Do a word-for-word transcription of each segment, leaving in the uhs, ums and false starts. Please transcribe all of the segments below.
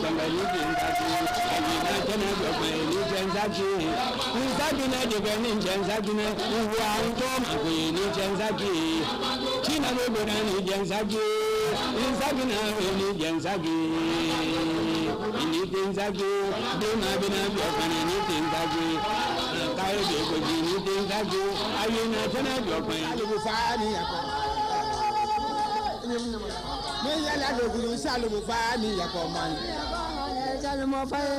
Gbɔgbɔ ni ji nzaki. Ayi na tɛnɛ jɔkpɛ ni jɛ nzaki. Nzaki na jɔkpɛ ni jɛ nzaki na. Uwa ntɔ ma ko ni jɛ nzaki. China bo bo na ni jɛ nzaki. Nzaki na ni jɛ nzaki. Ni jɛ nzaki. Bima bina jɔkpɛ ni jɛ nzaki. Kayo jɛ ko ji ni jɛ nzaki. Ayi na tɛnɛ jɔkpɛ. Salomo faa ni yakɔ. Miiya la doku Salomo faa ni yakɔ maŋ. Salomo faa.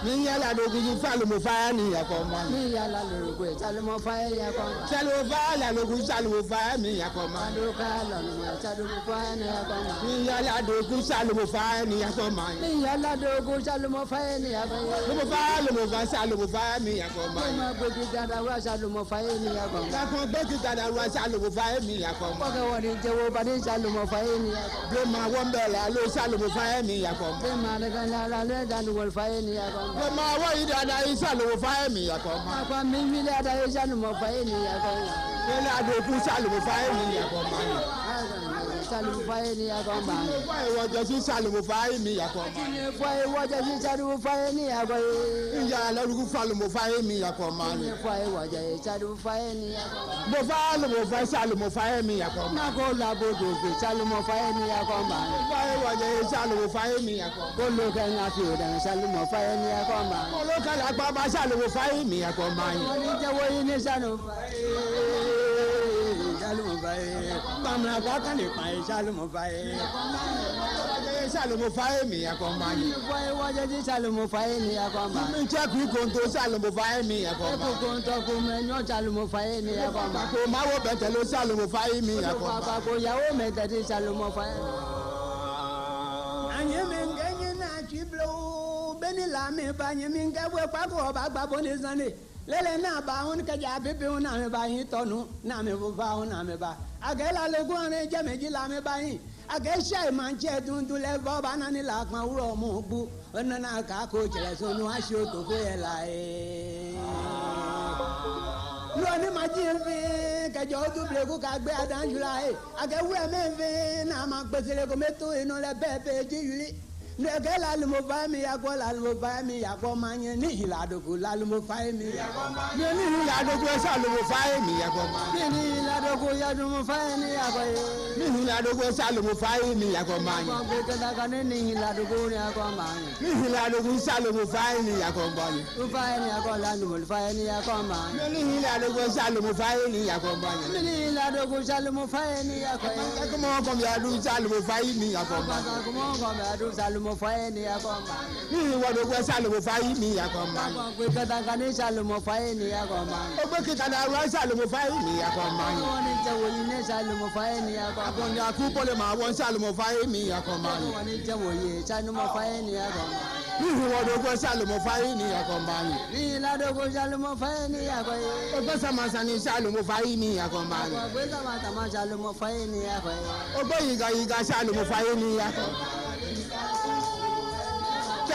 Miiya la doku Salomo faa ni yakɔ maŋ. Miiya la doku Salomo faa yakɔ. Salomo faa la doku Salomo faa ni yakɔ maŋ. Doka la Salomo faa ni yakɔ maŋ. Miiya la doku Salomo faa ni yakɔ maŋ. Miiya la doku Salomo faa ni yakɔ. Salomo faa, Salomo faa, Salomo faa ni yakɔ maŋ. Mama gbeki dada wa Salomo faa ni yakɔ. Kakɔ gbeki dada wa Salomo faa ni yakɔ. Kɔkɛ wɔ ni jɛ wɔ ba ni Salomo faa ni yakɔ. Blema wɔmbɛla lo Salomo faa ni yakɔ. Blema ni kan la la le dan wɔ faa ni yakɔ. Blema wɔ yi dada yi Salomo faa ni yakɔ. Akwa mi mi le dada yi Salomo faa ni yakɔ. Bela doku Salomo faa ni yakɔ maŋ. Salomo faa ni yakɔ maŋ. Faa wɔ jɛ si Salomo faa ni yakɔ maŋ. Faa wɔ jɛ si Salomo faa ni yakɔ. Miiya la doku Salomo faa ni yakɔ maŋ. Faa wɔ jɛ Salomo faa ni yakɔ. Bo faa, Salomo faa, Salomo faa ni yakɔ maŋ. Nako la bo doku Salomo faa ni yakɔ maŋ. Faa wɔ jɛ Salomo faa ni yakɔ. Kolo kɛ ŋa fi o dan Salomo faa ni yakɔ maŋ. Kolo kɛ la kpa ba Salomo faa ni yakɔ maŋ. Wɔ ni jɛ wɔ yi ni Salomo faa. Salomo faa. Bamla kwa kane kpa Salomo faa. Salomo faa ni yakɔ maŋ. Faa wɔ jɛ Salomo faa ni yakɔ maŋ. Miitsɛ ku konto Salomo faa ni yakɔ maŋ. Ku konto ku mɛnyɔ Salomo faa ni yakɔ maŋ. Ko ma wɔ bɛtɛ lo Salomo faa ni yakɔ maŋ. Ko ya wɔ mɛtɛ di Salomo faa. Anyɛmi ŋkɛnyi na tsi blo beni la mi ba nyɛmi ŋkɛ bwe kpa ko ba gba bo ni zane. Lɛlɛ naa ba hu kɛjɛ bibioo naa mi ba hi tɔnu naa mi bu ba hu naa mi ba. Akɛ la logo ane jɛ mi ji la mi ba hi. Akɛ shai maŋtsɛ dundu lɛ vɔ ba nani la kpa wulɔmɔ gbu. Ona na ka ko tsɛlɛ so nu ashi oto ko yɛ la ee. Lɔ ni ma ji fi kɛjɛ otu bleku ka gbe adan jula ee. Akɛ wulɛ mɛ fi na ma kpesele ko mɛ to eno lɛ bɛ bɛ ji yuli. Nɛkɛ Salomo faa ni yakɔ, Salomo faa ni yakɔ maŋ nyɛ ni hi la doku Salomo faa ni yakɔ maŋ. Nyɛ ni hi la doku Salomo faa ni yakɔ maŋ. Nyɛ ni hi la doku Salomo faa ni yakɔ ye. Ni hi la doku Salomo faa ni yakɔ maŋ. Kɔ gbe kɛ ta ka ni ni hi la doku ni yakɔ maŋ. Ni hi la doku Salomo faa ni yakɔ maŋ. Faa ni yakɔ Salomo faa ni yakɔ maŋ. Nyɛ ni hi la doku Salomo faa ni yakɔ maŋ. Nyɛ ni hi la doku Salomo faa ni yakɔ ye. Kɔmɔ kɔmɔ ya du Salomo faa ni yakɔ maŋ. Kɔmɔ kɔmɔ ya du Salomo faa ni yakɔ maŋ. Ni wɔ doku Salomo faa ni yakɔ maŋ. Kɔ gbe kɛ ta ka ni Salomo faa ni yakɔ maŋ. Ogbe kita da wɔ Salomo faa ni yakɔ maŋ. Wɔ ni jɛ wɔ yi ni Salomo faa ni yakɔ maŋ. Akɔnya ku bole ma wɔ Salomo faa ni yakɔ maŋ. Wɔ ni jɛ wɔ yi Salomo faa ni yakɔ maŋ. Ni wɔ doku Salomo faa ni yakɔ maŋ. Ni la doku Salomo faa ni yakɔ ye. Ogbe sama sani Salomo faa ni yakɔ maŋ. Ogbe sama sama Salomo faa ni yakɔ ye. Ogbe yiga yiga Salomo faa ni yakɔ. Tɛ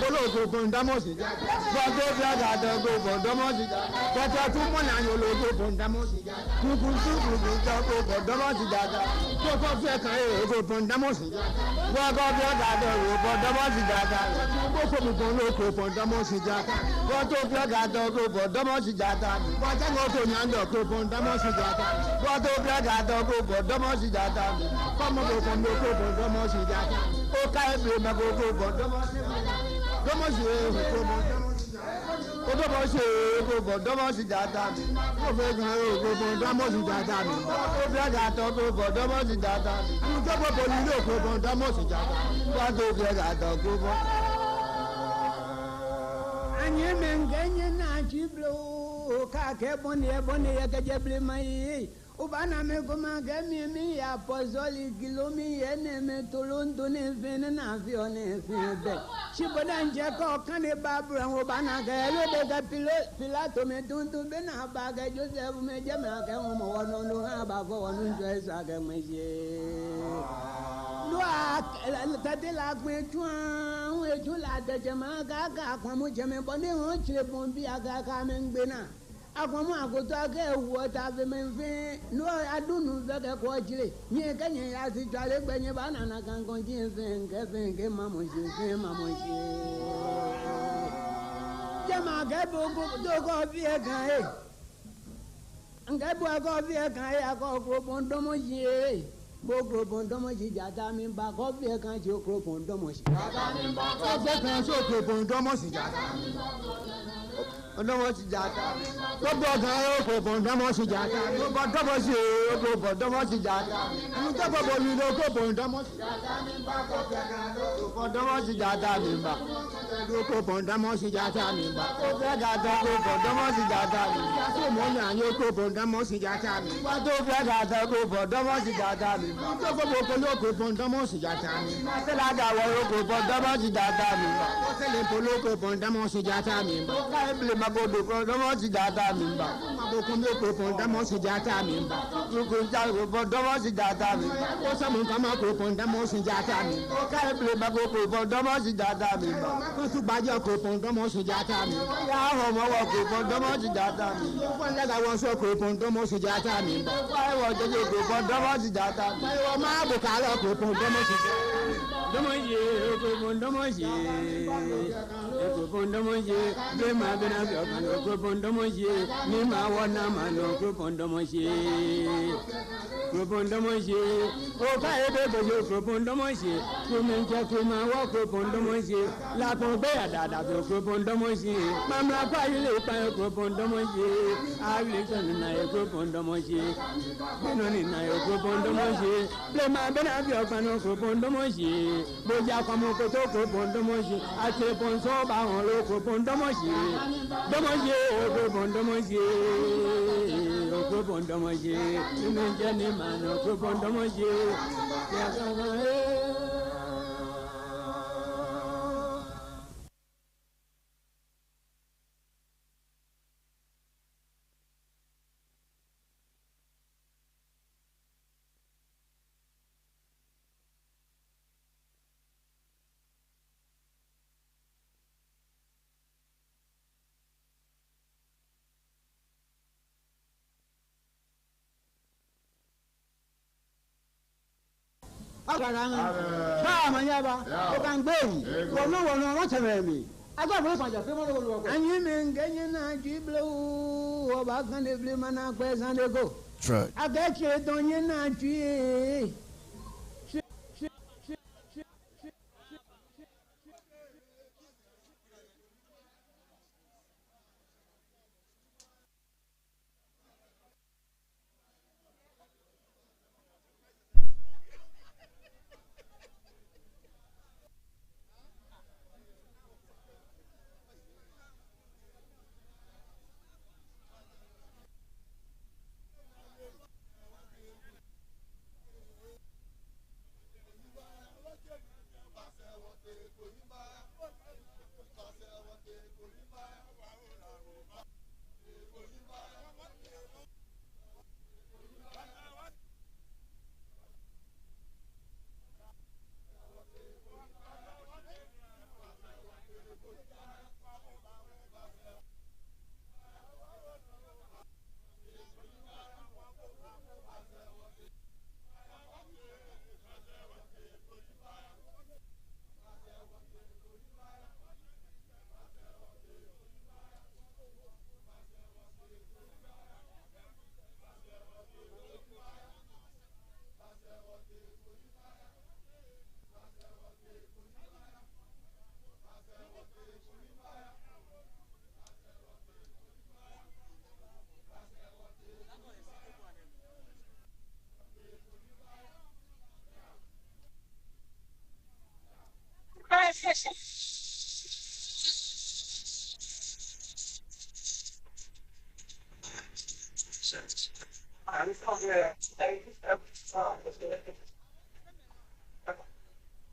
Bolo Okropon damɔ shi jata. Bɔ Toofiaga Tɔ Okropon damɔ shi jata. Bɔ Tɔtumɔ Nanyolo Okropon damɔ shi jata. Kunkun Sukubi Tɔ Okropon damɔ shi jata. Bɔ Kɔfeɛka Okropon damɔ shi jata. Bɔ Kɔfeɛka Tɔ Okropon damɔ shi jata. Bɔ Komukɔnlo Okropon damɔ shi jata. Bɔ Toofiaga Tɔ Okropon damɔ shi jata. Bɔ Jaŋ Okonyaŋ Tɔ Okropon damɔ shi jata. Bɔ Toofiaga Tɔ Okropon damɔ shi jata. Kɔmɔ Okropon Okropon damɔ shi jata. Okai Blema Okropon damɔ shi jata. Damɔ shi Okropon damɔ shi jata. Odamɔ shi Okropon damɔ shi jata. Kɔfeɛka Okropon damɔ shi jata. Toofiaga Tɔ Okropon damɔ shi jata. Ŋjɔbɔ Boli Okropon damɔ shi jata. Bɔ Toofiaga Tɔ Okropon. Anyɛmimɛi, ŋkɛɛ nyɛnaa tsi bloo, kaakɛɛ bɔ ni eyɛ, bɔ ni eyɛ kɛjɛ blema ayi. Obaana mɛi komɛi akɛ mi, miya apɔsɔli kilo, miya enɛɛmɛi tolonto nɛɛ fɛɛ, nɛɛ naa fɛɛ, nɛɛ fɛɛ bɛ. Shi bo diɛŋtsɛ kɛ okane Baibul lɛ, obaana akɛ Herode kɛ Pilo-, Pilato mɛi tuuntu, bɔ ni aba kɛ Josɛf mɛi jɛmɛ akɛ ŋɔɔmɔ wɔnɔ nɔ ha aba fɔ wɔ Nuŋtsɔ Yesu akɛ ŋmɛji. No a-, tɛtɛ la kpɛ tsuaŋ, etsu la tɛtɛ ma ka, ka kpamu jɛmɛ bɔ ni ŋɔ tsire bɔn bi akɛ, ka mɛi ŋgbe naa. Akɔmɔ akoto akɛ ewu ota fe mɛi fɛɛ, no adu nu fɛɛ kɛ kɔɔtsire. Nyɛkɛ nyɛya shi tswale gbɛ nyɛbaana nakai kɔji fɛɛ, ŋkɛɛ fɛɛ, ŋkɛɛ mamɔ shi fɛɛ, mamɔ shi. Jɛmɛ akɛ bo ko, to Kɔfeɛka ee. Ŋkɛɛ bo Kɔfeɛka ee, akɛ Okropon damɔ shi ee. Bo Kropɔŋ Dɔmɔshi jata miiba, kɔflɛ kan shi Kropɔŋ Dɔmɔshi. Jata miiba, kɔflɛ kan shi Kropɔŋ Dɔmɔshi jata miiba. Dɔmɔshi jata miiba. Kɔflɛ kan shi Kropɔŋ Dɔmɔshi jata miiba. Kropɔŋ Dɔmɔshi, Kropɔŋ Dɔmɔshi jata miiba. Kropɔŋ Dɔmɔshi jata miiba. Kropɔŋ Dɔmɔshi jata miiba. Kropɔŋ Dɔmɔshi jata miiba. Koflɛ gata Kropɔŋ Dɔmɔshi jata miiba. Sumo nyanyo Kropɔŋ Dɔmɔshi jata miiba. Koflɛ gata Kropɔŋ Dɔmɔshi jata miiba. Kofo bokolo Kropɔŋ Dɔmɔshi jata miiba. Sela gawa yo Kropɔŋ Dɔmɔshi jata miiba. Sele polo Kropɔŋ Dɔmɔshi jata miiba. Kai blema kodo Kropɔŋ Dɔmɔshi jata miiba. Mabo kome Kropɔŋ Dɔmɔshi jata miiba. Kuku nja Kropɔŋ Dɔmɔshi jata miiba. Osamu kama Kropɔŋ Dɔmɔshi jata miiba. Kai blema ko Kropɔŋ Dɔmɔshi jata miiba. Kutu baja Kropɔŋ Dɔmɔshi jata miiba. Ya homo wa Kropɔŋ Dɔmɔshi jata miiba. Kwanda ga waso Kropɔŋ Dɔmɔshi jata miiba. Kwai wa jeje Kropɔŋ Dɔmɔshi jata miiba. Kwai wa ma bukala Kropɔŋ Dɔmɔshi jata miiba. Dɔmɔshi, Kropɔŋ Dɔmɔshi. Kropɔŋ Dɔmɔshi, blema bena bi okan Kropɔŋ Dɔmɔshi, ni ma wɔ na ma nɔ Kropɔŋ Dɔmɔshi. Kropɔŋ Dɔmɔshi, oka ebe bojo Kropɔŋ Dɔmɔshi, kumɛnjɛ kuma wɔ Kropɔŋ Dɔmɔshi, la kpɔŋ gbe ya dada bi Kropɔŋ Dɔmɔshi, mamla kwa yili kpa Kropɔŋ Dɔmɔshi, awili sɔni na Kropɔŋ Dɔmɔshi, binoni na Kropɔŋ Dɔmɔshi, blema bena bi okan Kropɔŋ Dɔmɔshi. Boja kwa mokoto Kropɔŋ Dɔmɔshi, ate pɔŋ so ba hɔn lo Kropɔŋ Dɔmɔshi. Dɔmɔshi, o Kropɔŋ Dɔmɔshi, o Kropɔŋ Dɔmɔshi, ni mɛnjɛ ni ma nɔ Kropɔŋ Dɔmɔshi. Ya kama, eh. Agara ŋa. Ba manya ba. Okan gbei. Wɔnɔ wɔnɔ wɔtsɛmɛi. Agba bɔ kpanja fɛɛ mɔ lɛ wɔnɔ wɔkɔ. Anyi mɛi ŋkɛ nyɛ na tui bleu. Wɔba kane blema na kpɛ sane ko. Akɛ tsi dɔŋ nyɛ na tui.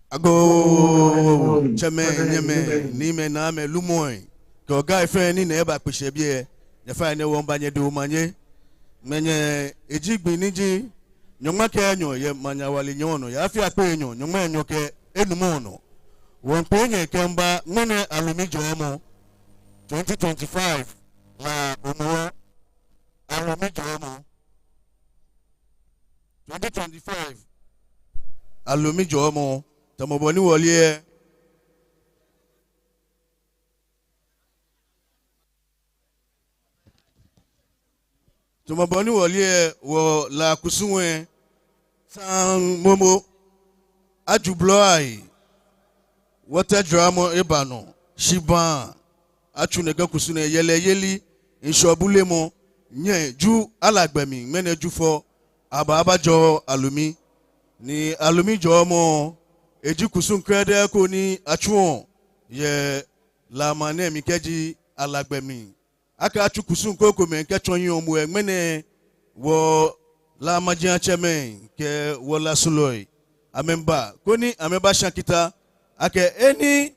Agoo, tsɛmɛi, nyɛmɛi, niimɛi, naamɛi, lumɛi, kɛ gai fɛɛ ni nyɛba kpe shi yɛ biɛ, nyɛfainɛ wɔmiiba nyɛdɛŋ omanye. Ŋmɛnɛ eji gbi ni ji nyɔŋma kɛ enyɔ yɛ Manyawali nyɔɔŋ nɔ, yɛ afi akpei enyɔ, nyɔŋmai enyɔ kɛ enumɔ nɔ. Wɔmiikpee nyɛ kɛmiiba ŋmɛnɛ Alumi jɔɔmɔ twenty twenty-five, La Hɔmɔwɔ, Alumi jɔɔmɔ twenty twenty-five, Alumi jɔɔmɔ, tamɔ bɔ ni wɔle lɛ. Tamɔ bɔ ni wɔle lɛ, wɔ La kusum lɛ, Saŋ momo, aju blɔi, wɔtɛ jramɔ eba nɔ, shibaa, atsu nɛkɛ kusum nɛɛ, yɛlɛyeli, ŋshɔ bulemɔ, nyɛ Ju Alagbe mli, ŋmɛnɛ Jufɔ, aba, abajɔɔ Alumi. Ni Alumi jɔɔmɔ, eji kusum krɛdɛɛ ko ni atsuɔ yɛ La maŋ nɛɛ mli kɛji Alagbe mli. Akɛ atsu kusum krokomɛi kɛtsɔ hiɛ momo lɛ, ŋmɛnɛ wɔ La majiatsɛmɛi kɛ wɔ La sulɔi amɛba koni amɛbasha kita akɛ eni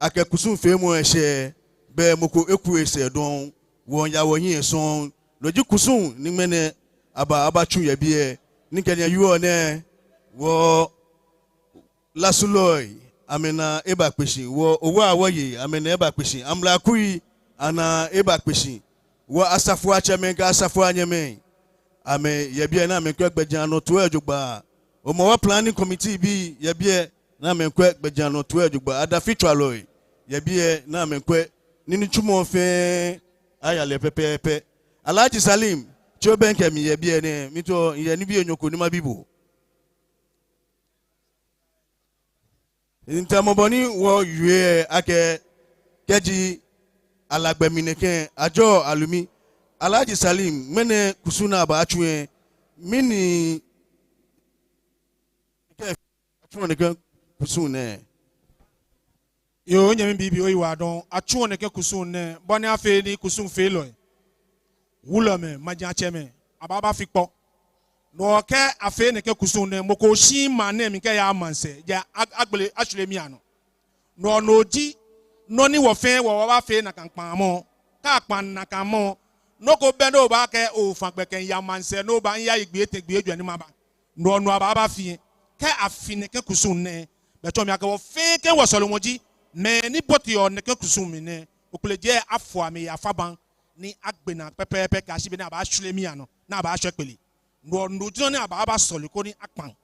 akɛ kusum feemɔ lɛ shɛ, bɛ mɔ ko eku esɛɛ dɔŋŋ, wɔmiiya wɔhiɛ sɔŋŋ. No ji kusum ni ŋmɛnɛ aba, abatsu yɛ biɛ. Ni kɛ nyɛyɔɔ nɛɛ, wɔ La sulɔi amɛnaa eba kpe shi, wɔ Owa Wɔyei amɛnaa eba kpe shi, amlakui anaa eba kpe shi, wɔ asafoiatsɛmɛi kɛ asafoianyɛmɛi, amɛyɛ biɛ ni amɛkwɛ gbɛjianɔtoo lɛ jogbaŋŋ. Hɔmɔwɔ planning committee bii yɛ biɛ ni amɛkwɛ gbɛjianɔtoo lɛ jogbaŋŋ. Adafitswalɔi yɛ biɛ ni amɛkwɛ ni nitsumɔ fɛɛ aya lɛ pɛpɛɛpɛ. Alhaji Salim, tsi obɛŋkɛ mi yɛ biɛ nɛɛ, miitao miyɛ nibii enyɔ ko ni mabi bo. Ntamɔ bɔ ni wɔwie akɛ kɛji Alagbe mli nɛkɛ ajɔɔ Alumi. Alhaji Salim, ŋmɛnɛ kusum ni abatsu lɛ, mɛni kɛ atsuɔ nɛkɛ kusum nɛɛ? Yoo, onyɛmi bibii, oyiwaladɔŋŋ. Atsuɔ nɛkɛ kusum nɛɛ bɔ ni afee ni kusumfeelɔi, wulɔmɛi, majiatsɛmɛi, aba, abafi kpɔ. No hewɔ kɛ afee nɛkɛ kusum nɛɛ, mɔ ko shiii maŋ nɛɛ mli kɛyaa maŋsɛɛ, ja a-, agbele ashwie mli anɔ. No hewɔ no ji nɔ ni wɔ fɛɛ wɔ, wɔbaafee nakai kpaŋmɔ. Kɛ akpaŋ nakai mɔ, nɔ ko bɛ ni obaakɛɛ ofaŋ gbɛ kɛya maŋsɛɛ, ni obaaya gbii etɛ gbii ejwɛ ni maba. No hewɔ no aba, abafi. Kɛ afi nɛkɛ kusum nɛɛ, belɛ etsɔɔ mi akɛ wɔ fɛɛ kɛ wɔsɔlemɔ ji mɛi ni boteɔ nɛkɛ kusum mli nɛɛ, Ofe Kpele jɛi afɔ amɛ yɛ afabaŋ ni agbe naa pɛpɛɛpɛ kɛyashi be ni abaashwie mli anɔ, ni abaashwɛ kpele. No hewɔ no ji nɔ ni aba, abasɔle koni akpaŋ,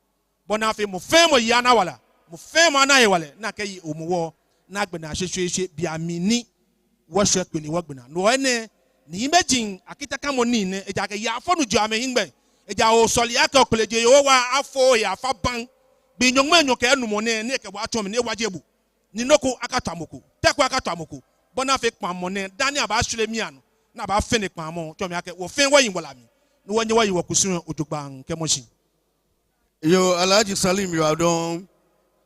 bɔ ni afee mɔ fɛɛ mɔ yi ana wala, mɔ fɛɛ mɔ ana hewalɛ, ni akɛye Hɔmɔwɔ, ni agbe naa shweshweeshwe, be mli ni wɔshwɛ kpele wɔgbe naa. No hewɔ enɛ, ni imagine akitakamɔ nii nɛɛ, ejaakɛ yaafonu jɔ amɛhiŋmɛi. Ejaakɛ osɔle akɛ Ofe Kpele jɛi, Yehowa afɔ ohe yɛ afabaŋ gbii nyɔŋmai enyɔ kɛ enumɔ nɛɛ, ni ekɛ bo atsɔ mli, ni ewaje bo, ni nɔ ko akatɔ mɔ ko, tɛ ko akatɔ mɔ ko, bɔ ni afee kpaŋmɔ nɛɛ, dani abaashwie mli anɔ, ni abaafee nɛkɛ kpaŋmɔ, tsɔɔ mi akɛ wɔ fɛɛ wɔyi wala mli, ni wɔnyɛ wɔye wɔkusum lɛ jogbaŋŋ kɛmɔ shi. Yoo, Alhaji Salim, oyiwaladɔŋŋ.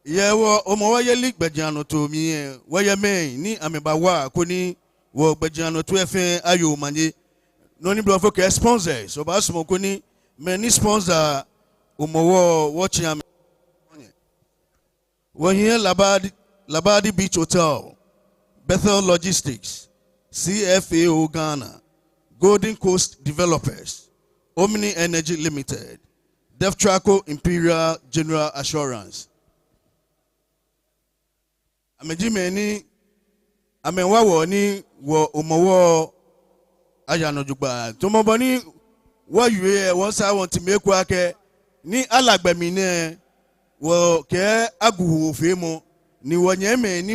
Yɛ wɔ Hɔmɔwɔ yeli gbɛjianɔtoo mli lɛ, wɔyɛ mɛi ni amɛbawa koni wɔ gbɛjianɔtoo lɛ fɛɛ aye omanye. Nɔ ni blɔfo kɛɛ sponsors, wɔbaasumɔ koni mɛi ni sponsor Hɔmɔwɔ, wɔtsɛ amɛ. Wɔhiɛ Labadi, Labadi Beach Hotel, Bethel Logistics, C F A O Ghana, Golden Coast Developers, Omni Energy Limited, Deftraco Imperial General Assurance. Amɛji mɛi ni amɛwa wɔ ni wɔ Hɔmɔwɔ aya nɔ jogbaŋŋ. Tamɔ bɔ ni wɔwie lɛ, wɔsaa wɔtee mli ekoŋŋ akɛ ni Alagbe mli nɛɛ, wɔkɛ agu hoofeemɔ, ni wɔnyɛmimɛi ni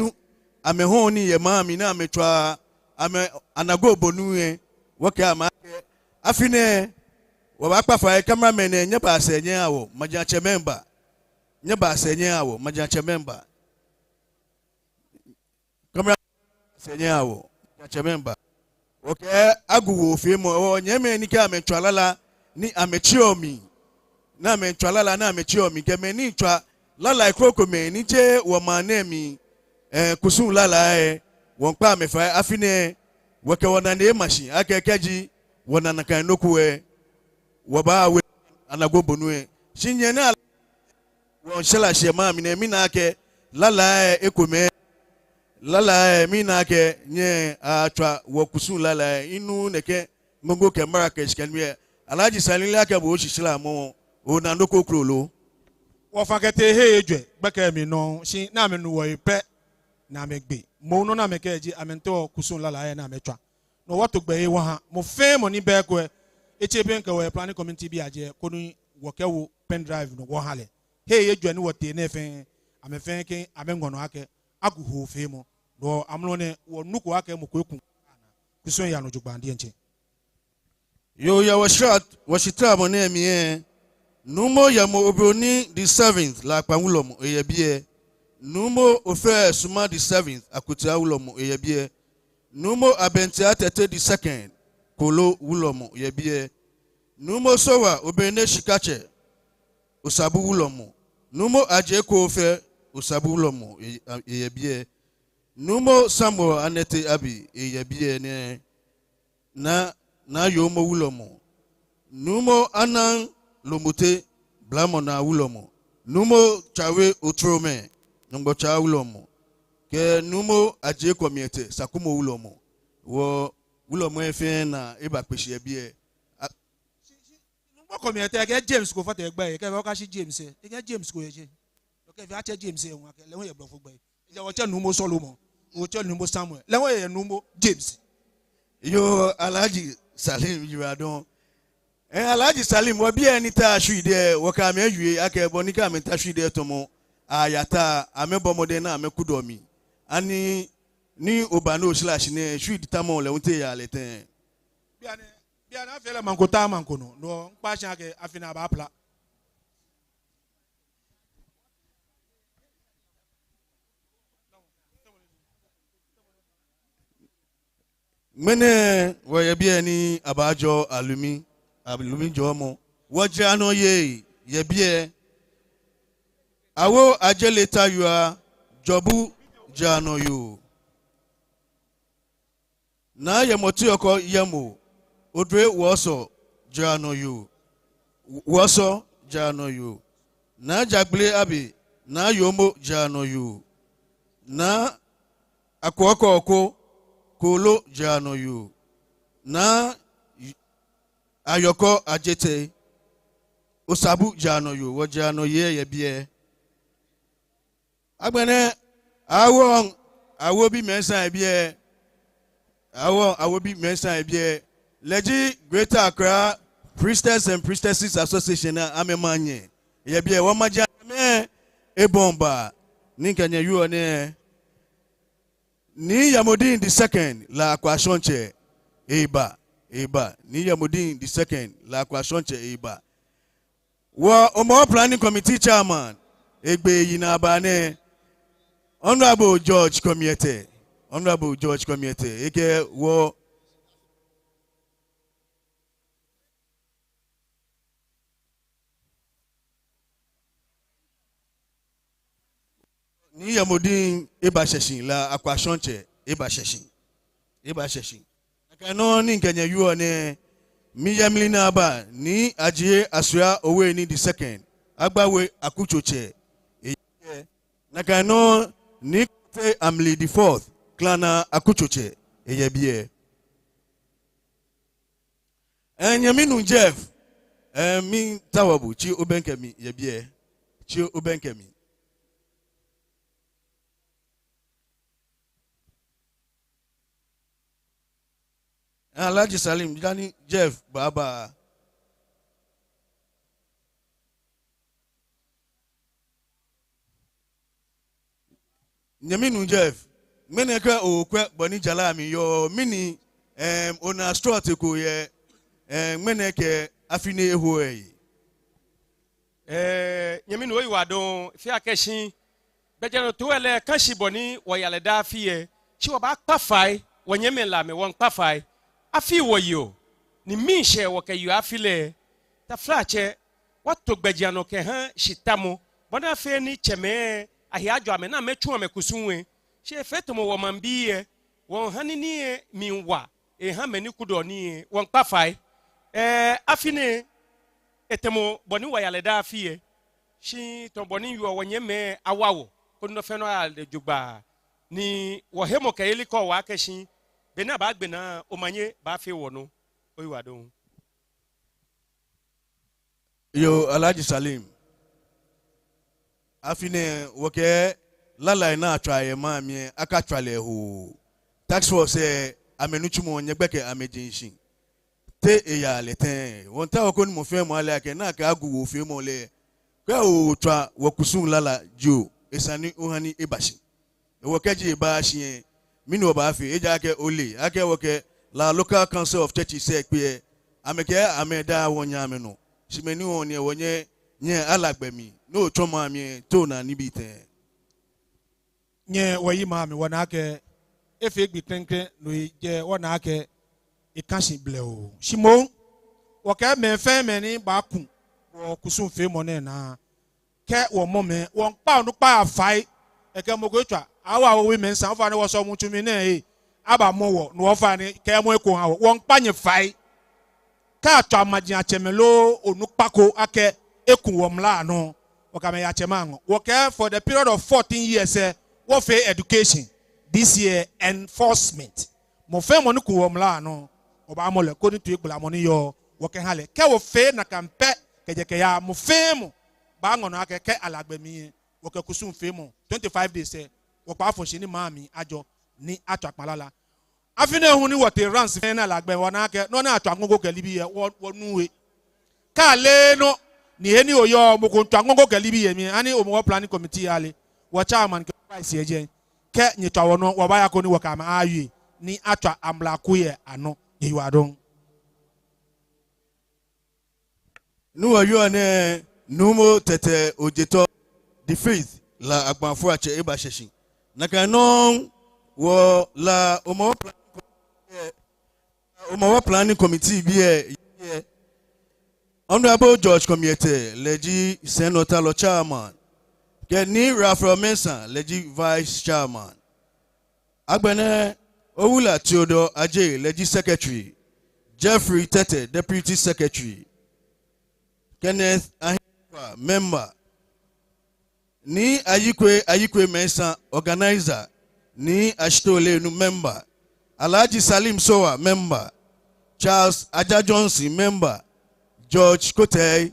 amɛhɔɔ nii yɛ maŋ mli ni amɛtswaa amɛ anago bonu lɛ, wɔkɛɛ amɛ akɛ afi nɛɛ wɔbaakpa fai. Cameraman nɛɛ, nyɛbaa sɛɛ nyɛha wɔ, majiatsɛmɛi ba. Nyɛbaa sɛɛ nyɛha wɔ, majiatsɛmɛi ba. Camera sɛɛ nyɛha wɔ, majiatsɛmɛi ba. Wɔkɛ agu hoofeemɔ, wɔnyɛmimɛi ni kɛ amɛtswa lala ni amɛtseɔ mli, ni amɛtswa lala ni amɛtseɔ mli, kɛ mɛi ni tswa lalai krokomɛi ni jeee wɔmaŋ nɛɛ mli, ɛɛ, kusum lalai lɛ, wɔmiikpa amɛ fai. Afi nɛɛ wɔkɛ wɔnane ema shi akɛ kɛji wɔna nakai nɔ ko lɛ, wɔbaawo anago bonu lɛ. Shi nyɛ ni wɔmiishara shi yɛ maŋ mli nɛɛ, mina akɛ lalai lɛ ekomɛi, lalai lɛ, mina akɛ nyɛatswa wɔkusum lalai lɛ. Minuuu nɛkɛ ŋoŋo kɛ Marrakesh kɛ nii lɛ. Alhaji Salim, akɛ bo oshishilamɔ, ona nɔ ko kroko lo? Wɔfã kɛtee hei ejwɛ gbɛkɛ mli nɔŋŋ, shi ni amɛnu wɔhe pɛ ni amɛgbe. Moŋ nɔ ni amɛkɛɛ ji amɛmiitao kusum lalai lɛ ni amɛtswa. No hewɔ wɔto gbɛ he wɔha mɔ fɛɛ mɔ ni bɛ eko lɛ, etse pɛŋ kɛ wɔ planning committee bii ajɛ koni wɔkɛwo pen drive nɔ wɔha lɛ. Hei ejwɛ ni wɔtee nɛɛ fɛɛ, amɛ fɛɛ kɛ amɛŋɔ nɔ akɛ agu hoofeemɔ. No hewɔ amrɔ nɛɛ wɔnuko akɛ mɔ ko eku. Kusum lɛ yaa nɔ jogbaŋŋ diɛŋtsɛ. Yoo, yɛ wɔshitramɔ nɛɛ mli lɛ, Numo Yemo Obroni the seventh, Lakpa wulɔmɔ, eyɛ biɛ. Numo Ofe Suma the seventh, Akotia wulɔmɔ, eyɛ biɛ. Numo Abɛntia Tɛte the second, Kolo wulɔmɔ, eyɛ biɛ. Numo Sowa Obene Shikatsɛ, Osabu wulɔmɔ. Numo Adjei Koofɛ, Osabu wulɔmɔ, eyɛ, eyɛ biɛ. Numo Samuel Anete Abi, eyɛ biɛ nɛɛ. Naa, Naa Yoomo wulɔmɔ. Numo Anan Lomote, Blamɔ Naa wulɔmɔ. Numo Tsawe Otromɛ, Nyɔŋmɔtsa wulɔmɔ. Kɛ Numo Adjei Komiɛtɛ, Sakumo wulɔmɔ. Wɔ wulɔmɔi fɛɛ naa eba kpe shi yɛ biɛ. A- Numo Komiɛtɛ kɛ James ko fata egbɛi, kɛ okashi James ɛ, ekɛ James ko yɛ jɛi. Okɛ fɛɛ atsɛ James ɛ, wɔkɛ lɛ hu yɛ blɔfo gbɛi. Ejaakɛ wɔtsɛ Numo Solomon, wɔtsɛ Numo Samuel, lɛ hu eyɛ Numo James. Yoo, Alhaji Salim, yiwaladɔŋŋ. Ɛɛ, Alhaji Salim, wɔ biɛ ni ta shwii diɛŋtsɛ, wɔkɛ amɛ wie akɛ bɔ ni kɛ amɛta shwii diɛŋtsɛ tamɔ ayata, amɛbɔ mɔdɛŋ ni amɛkudɔ mli. Ani ni oba ni oshara shi nɛɛ, shwii diɛŋtsɛ tamɔ lɛ hu te yaa lɛ tɛŋŋ? Bianɛ, bianɛ afi lɛ maŋ ko ta maŋ ko nɔ, no miikpa shi akɛ afi nɛɛ abaapila. Ŋmɛnɛ wɔyɛ biɛ ni abaajɔɔ alumi, alumi jɔɔmɔ. Wɔjara nɔ yei yɛ biɛ. Awo Ajele Tayua, Jɔbu jara nɔ yoo. Naa Yemo Tiɔkɔ Yemo, Odre Wɔsɔ jara nɔ yoo. Wɔsɔ jara nɔ yoo. Naa Jagbele Abi, Naa Yoomo jara nɔ yoo. Naa Akɔkɔ Oko, Kolo jara nɔ yoo. Naa Ayɔkɔ Ajete, Osabu jara nɔ yoo. Wɔjara nɔ yei yɛ biɛ. Agbɛnɛ, Awo, Awobi Mensah yɛ biɛ. Awo, Awobi Mensah yɛ biɛ. Lɛ ji Greater Accra Priestess and Priestesses Association lɛ amɛmanyɛ. Yɛ biɛ, wɔmaŋ jara mɛ ebɔŋ ba. Ni mikɛ nyɛ wieɔ nɛɛ, Nii Yemo Din the second, La Akwashɔŋtsɛ, eba, eba. Nii Yemo Din the second, La Akwashɔŋtsɛ, eba. Wɔ Hɔmɔwɔ Planning Committee Chairman, egbe eyi ni aba nɛɛ, Honorable George Komiete, Honorable George Komiete, ekɛ wɔ Nii Yemo Din eba shɛ shi, La Akwashɔŋtsɛ eba shɛ shi, eba shɛ shi. Nakai nɔŋŋ ni mikɛ nyɛ wieɔ nɛɛ, miyɛ mli ni aba, Nii Adjei Asua Owuani the second, Agbawe akutsotsɛ, eyɛ biɛ. Nakai nɔŋŋ Nii Kotey Amli the fourth, Klana akutsotsɛ, eyɛ biɛ. Ɛɛ, nyɛmi nuu Jeff, ɛɛ, miitao bo, tsi obɛŋkɛ mi yɛ biɛ, tsi obɛŋkɛ mi. Ɛɛ, Alhaji Salim, dani Jeff baaba. Nyɛmi nuu Jeff, ŋmɛnɛ kɛ okwɛ bɔ ni jara lɛ miiyɔɔ, mɛni, ɛm, onaa srɔto ko yɛ, ɛm, ŋmɛnɛ kɛ afi nɛɛ eho lɛ? Ɛɛ, nyɛmi nuu, oyiwaladɔŋŋ, fɛɛ akɛ shi gbɛjianɔtoo lɛ ka shi bɔ ni wɔyaa lɛ daa afi lɛ, shi wɔbaakpa fai, wɔnyɛmimɛi Lamɛi, wɔmiikpa fai. Afi wɔyeɔ, ni miishɛɛ wɔkɛyeɔ afi lɛ. Taflatsɛ, wɔto gbɛjianɔ kɛha shitamɔ, bɔ ni afee ni tsɛmɛi ahe ajɔ amɛ ni amɛtsu amɛkusum lɛ. Shi efee tamɔ wɔmaŋbii lɛ, wɔmiiha nii lɛ mli wa, eha mɛi ni kudɔɔ nii lɛ, wɔmiikpa fai. Ɛɛ, afi nɛɛ, etamɔ bɔ ni wɔyaa lɛ daa afi lɛ. Shi tamɔ bɔ ni wɔyɔɔ, wɔnyɛmimɛi awa wɔ, koni nɔ fɛɛ nɔ aya lɛ jogbaŋŋ. Ni wɔhemɔkɛyeli kɔɔ wɔ akɛ shi, be ni abaagbe naa, omanye baafee wɔnɔ. Oyiwaladɔŋŋ. Yoo, Alhaji Salim. Afi nɛɛ wɔkɛɛ lalai ni atswaa yɛ maŋ mli lɛ, akatswa lɛ hoo. Task force lɛ, amɛnitsumɔ, nyɛgbɛkɛ amɛjeŋ shishi. Te eyaa lɛ tɛŋŋ? Wɔmiitao koni mɔ fɛɛ mɔ ale akɛ nakai agu woo feemɔ lɛ, kɛ otswa wɔkusum lala jio, esa ni oha ni eba shi. Hewɔ kɛji eba shi lɛ, mɛni wɔbaafee? Ejaakɛ ole akɛ wɔkɛ La Local Council of Churches lɛ kpe lɛ, amɛkɛɛ amɛ daa wɔnyɛ amɛnɔ. Shi mɛni hewɔ ni wɔnyɛ Nyɛ Alagbe mli, no otsɔɔ maŋ mli lɛ, te onaa nibii tɛŋŋ? Nyɛ wɔyi maŋ mli, wɔna akɛ efee gbi klɛŋklɛŋ, no hewɔ wɔna akɛ eka shi blɛoo. Shi moŋ, wɔkɛɛ mɛi fɛɛ mɛi ni baaku wɔkusumfeemɔ nɛɛ naa, kɛ wɔmɔ mɛi, wɔmiikpa onukpa fai. Ekɛ mɔ ko etswa, awo awo wi mɛi sane, ofainɛ wɔsɔlemɔtsu mli nɛɛ, abamɔ wɔ, no ofainɛ kɛ mɔ eko ha wɔ. Wɔmiikpa nyɛ fai. Kɛ atswa maji atsɛmɛi loo onukpa ko akɛ eku wɔ mla nɔ, wɔkɛ amɛ yatsɛ maŋ ŋɔɔ. Wɔkɛɛ for the period of fourteen years lɛ, wɔfee education. This year, enforcement. Mɔ fɛɛ mɔ ni ku wɔ mla nɔ, wɔbaamɔ lɛ koni toigbalamɔ ni yɔɔ, wɔkɛha lɛ. Kɛ wɔfee nakai pɛ kɛjɛ kɛyaa, mɔ fɛɛ mɔ baaŋɔ nɔ akɛ kɛ Alagbe mli lɛ, wɔkɛ kusumfeemɔ twenty-five days lɛ, wɔkpa fɔ shi ni maŋ mli ajɔ ni atswa kpalala. Afi nɛɛ hu ni wɔtee rounds fɛɛ nɛɛ Alagbe, wɔna akɛ nɔ ni atswa ŋoŋo kɛ nibii lɛ, wɔ, wɔnu he. Kɛ ale nɔ, ni he ni oyɔɔ, mɔ ko miitswa ŋoŋo kɛ nibii lɛ mli, ani Hɔmɔwɔ planning committee ale, wɔ chairman kɛ vice lɛ jɛi. Kɛ nyɛtswa wɔnɔ, wɔbaaya koni wɔkɛ amɛ awie, ni atswa amlaku lɛ anɔ. Nyɛyiwaladɔŋŋ. Ni wɔyɔɔ nɛɛ, Nuumo Tɛtɛ Ojetɔ the fifth, La Agbafoiatsɛ, ebashɛ shi. Nakai nɔŋŋ wɔ La Hɔmɔwɔ planning committee, Hɔmɔwɔ planning committee bii lɛ, Honourable George Komiete, lɛ ji sɛinɔtalɔ chairman, kɛ Nii Raphael Mensah, lɛ ji vice chairman. Agbɛnɛ, Owula Theodore Adjei, lɛ ji secretary, Jeffrey Tetteh, deputy secretary, Kenneth Ahinkwa, member, Nii Ayikwei, Ayikwei Mensah, organizer, Nii Ashitey Ollennu, member, Alhaji Salim Sowah, member, Charles Adjah Johnson, member, George Kotei,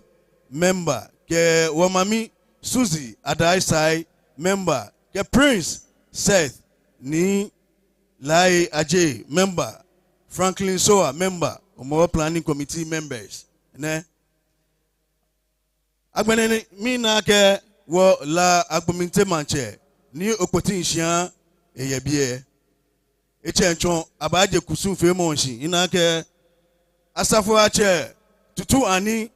member, kɛ wɔ mami Suzy Adai Sai, member, kɛ Prince Seth, Nii Laryea Adjei, member, Franklin Sowah, member, Hɔmɔwɔ planning committee members nɛ. Agbɛnɛ ni mina akɛ wɔ La Agbominte Maŋtsɛ, Nii Okpoti Nshia, eyɛ biɛ. Etsɛŋ tsɔ abaaje kusumfeemɔ shishi. Mina akɛ Asafoiatsɛ Tutu Ani,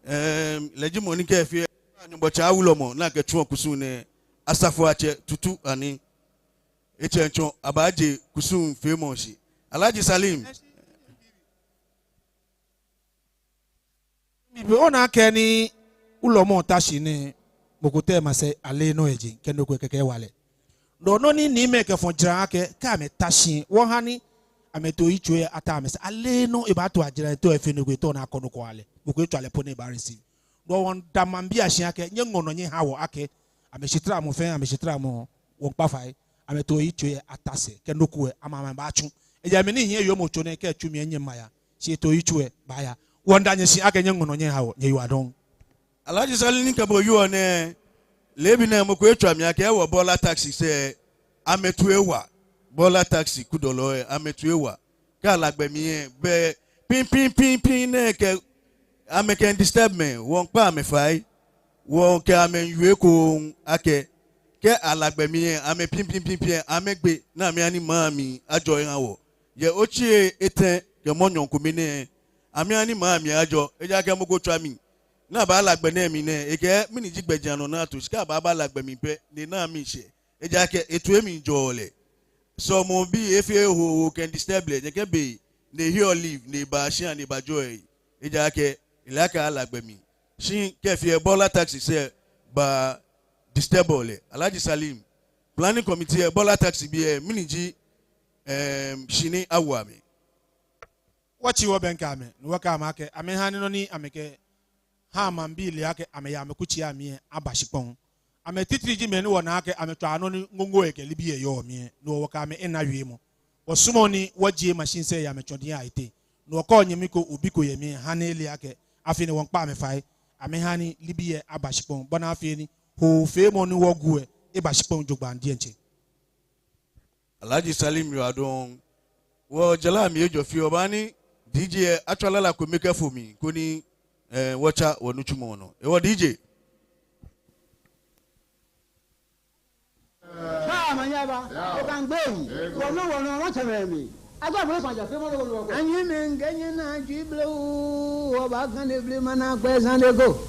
em, lɛ ji mɔ ni kɛ fee Nyɔŋmɔtsɛ Wulɔmɔ ni akɛtsuɔ kusum nɛɛ. Asafoiatsɛ Tutu Ani. Etsɛŋ tsɔ abaaje kusumfeemɔ shishi. Alhaji Salim. Bibii, ona akɛ ni wulɔmɔ ta shi nɛɛ, mɔ ko teŋ masɛi ale nɔ yɛ jeŋ, kɛ nɔ ko kɛkɛ ewa lɛ. No nɔ ni niimɛi kɛfɔ jara akɛ, kɛ amɛta shi, wɔha ni amɛto yitso lɛ ata amɛsɛɛ. Ale nɔ ebaato ajara, eto efee nɔ ko, eto ni akɔ nɔ ko aha lɛ. Mɔ ko etswa lɛ po ni ebaa receive. No wɔmiida maŋbii ashi akɛ, nyɛŋɔ nɔ nyɛha wɔ akɛ, amɛshitaramɔ fɛɛ, amɛshitaramɔ, wɔmiikpa fai, amɛto yitso lɛ ata sɛɛ, kɛ nɔ ko lɛ, amɛ amɛbaatsu. Ejaakɛ mɛi ni hiɛ wiemɔ tso nɛɛ kɛ etsu mli lɛ nyɛmaya, shi eto yitso lɛ baaya. Wɔmiida nyɛ shi akɛ nyɛŋɔ nɔ nyɛha wɔ, nyɛyiwaladɔŋŋ. Alhaji Salim, ni kɛ bo yɔɔ nɛɛ, leebi nɛɛ mɔ ko etswa mi akɛ wɔ Bɔla Taxi sɛɛ, amɛtoi ewa. Bɔla Taxi kudɔlɔi lɛ, amɛtoi ewa. Kɛ Alagbe mli lɛ, be pimpimpimpim nɛɛ kɛ amɛkɛ disturb mɛi, wɔmiikpa amɛ fai, wɔkɛ amɛ miiwie ekoŋŋ akɛ, kɛ Alagbe mli lɛ, amɛ pimpimpimpim lɛ, amɛgbe, ni amɛha ni maŋ mli ajɔ eha wɔ. Yɛ otsi etɛ kɛ mɔnyɔŋ kome nɛɛ, amɛha ni maŋ mli ajɔ, ejaakɛ mɔ ko tswa mi, ni aba Alagbe nɛɛ mli nɛɛ, ekɛɛ mɛni ji gbɛjianɔ ni ato, shi kɛ abaaba Alagbe mli pɛ, ni ena miishɛɛ. Ejaakɛ etoi mli jɔɔ lɛ. Sɔlemɔbii efee hoho kɛ disturb lɛ, nyɛkɛ be ni eheɔ leave, ni eba shia, ni ebajɔɔ ehe. Ejaakɛ ele akɛ Alagbe mli. Shi kɛ efee Bɔla Taxi sɛɛ ba disturb lɛ. Alhaji Salim, planning committee lɛ, Bɔla Taxi bii lɛ, mɛni ji, em, shi ni awo amɛ? Wɔtsi wɔbɛŋkɛ amɛ, ni wɔkɛɛ amɛ akɛ, amɛha ni nɔ ni amɛkɛ ha maŋbii le akɛ amɛya amɛkutsei amli lɛ aba shikpɔŋ. Amɛ titri ji mɛi ni wɔna akɛ amɛtswaa nɔ ni ŋoŋo lɛ kɛ nibii lɛ yɔɔ mli lɛ, ni wɔ wɔkɛ amɛ ena wiemɔ. Wɔsumɔɔ ni wɔjie machines lɛ yɛ amɛtsɔne lɛ ayiteŋ. Ni wɔkɛɔ nyɛmi ko, obi ko yɛ mli lɛ, ha ni ele akɛ, afi nɛɛ wɔmiikpa amɛ fai, amɛha ni nibii lɛ aba shikpɔŋ, bɔ ni afee ni hoofeemɔ ni wɔgu lɛ eba shikpɔŋ jogbaŋŋ diɛŋtsɛ. Alhaji Salim, yiwaladɔŋŋ. Wɔjara mli ejɔ fioo, wɔbaha ni D J lɛ atswa lala kome kɛfo mli koni, eh, wɔtsa wɔnitsumɔ nɔ. Ewɔ D J. Kaa manyaba, okangbei, wɔnɔ, wɔnɔ, wɔtsɛmɛi. Aja bolo sɔn aja fee mɔ lɛ wɔnɔ. Anyi mɛŋgɛ nyɛ na ji bleu, wɔba Ghana blema na gbɛ zan lɛ go.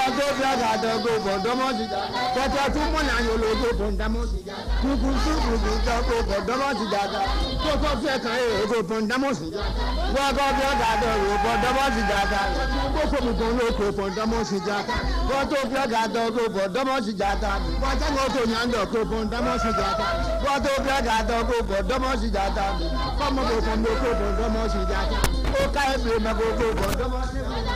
Watopia Ga tɔ ko bɔ damɔ shi jata. Kɛtɛ tu mɔ na yolo ko bɔ damɔ shi jata. Kuku su kuku tɔ ko bɔ damɔ shi jata. Koko fɛ kan ye ko bɔ damɔ shi jata. Watopia Ga tɔ ko bɔ damɔ shi jata. Koko mu ko lo ko bɔ damɔ shi jata. Watopia Ga tɔ ko bɔ damɔ shi jata. Wajango ko nyando ko bɔ damɔ shi jata. Watopia Ga tɔ ko bɔ damɔ shi jata. Kɔmɔ ko kɔmɔ ko bɔ damɔ shi jata. Okai be ma ko ko bɔ damɔ shi jata.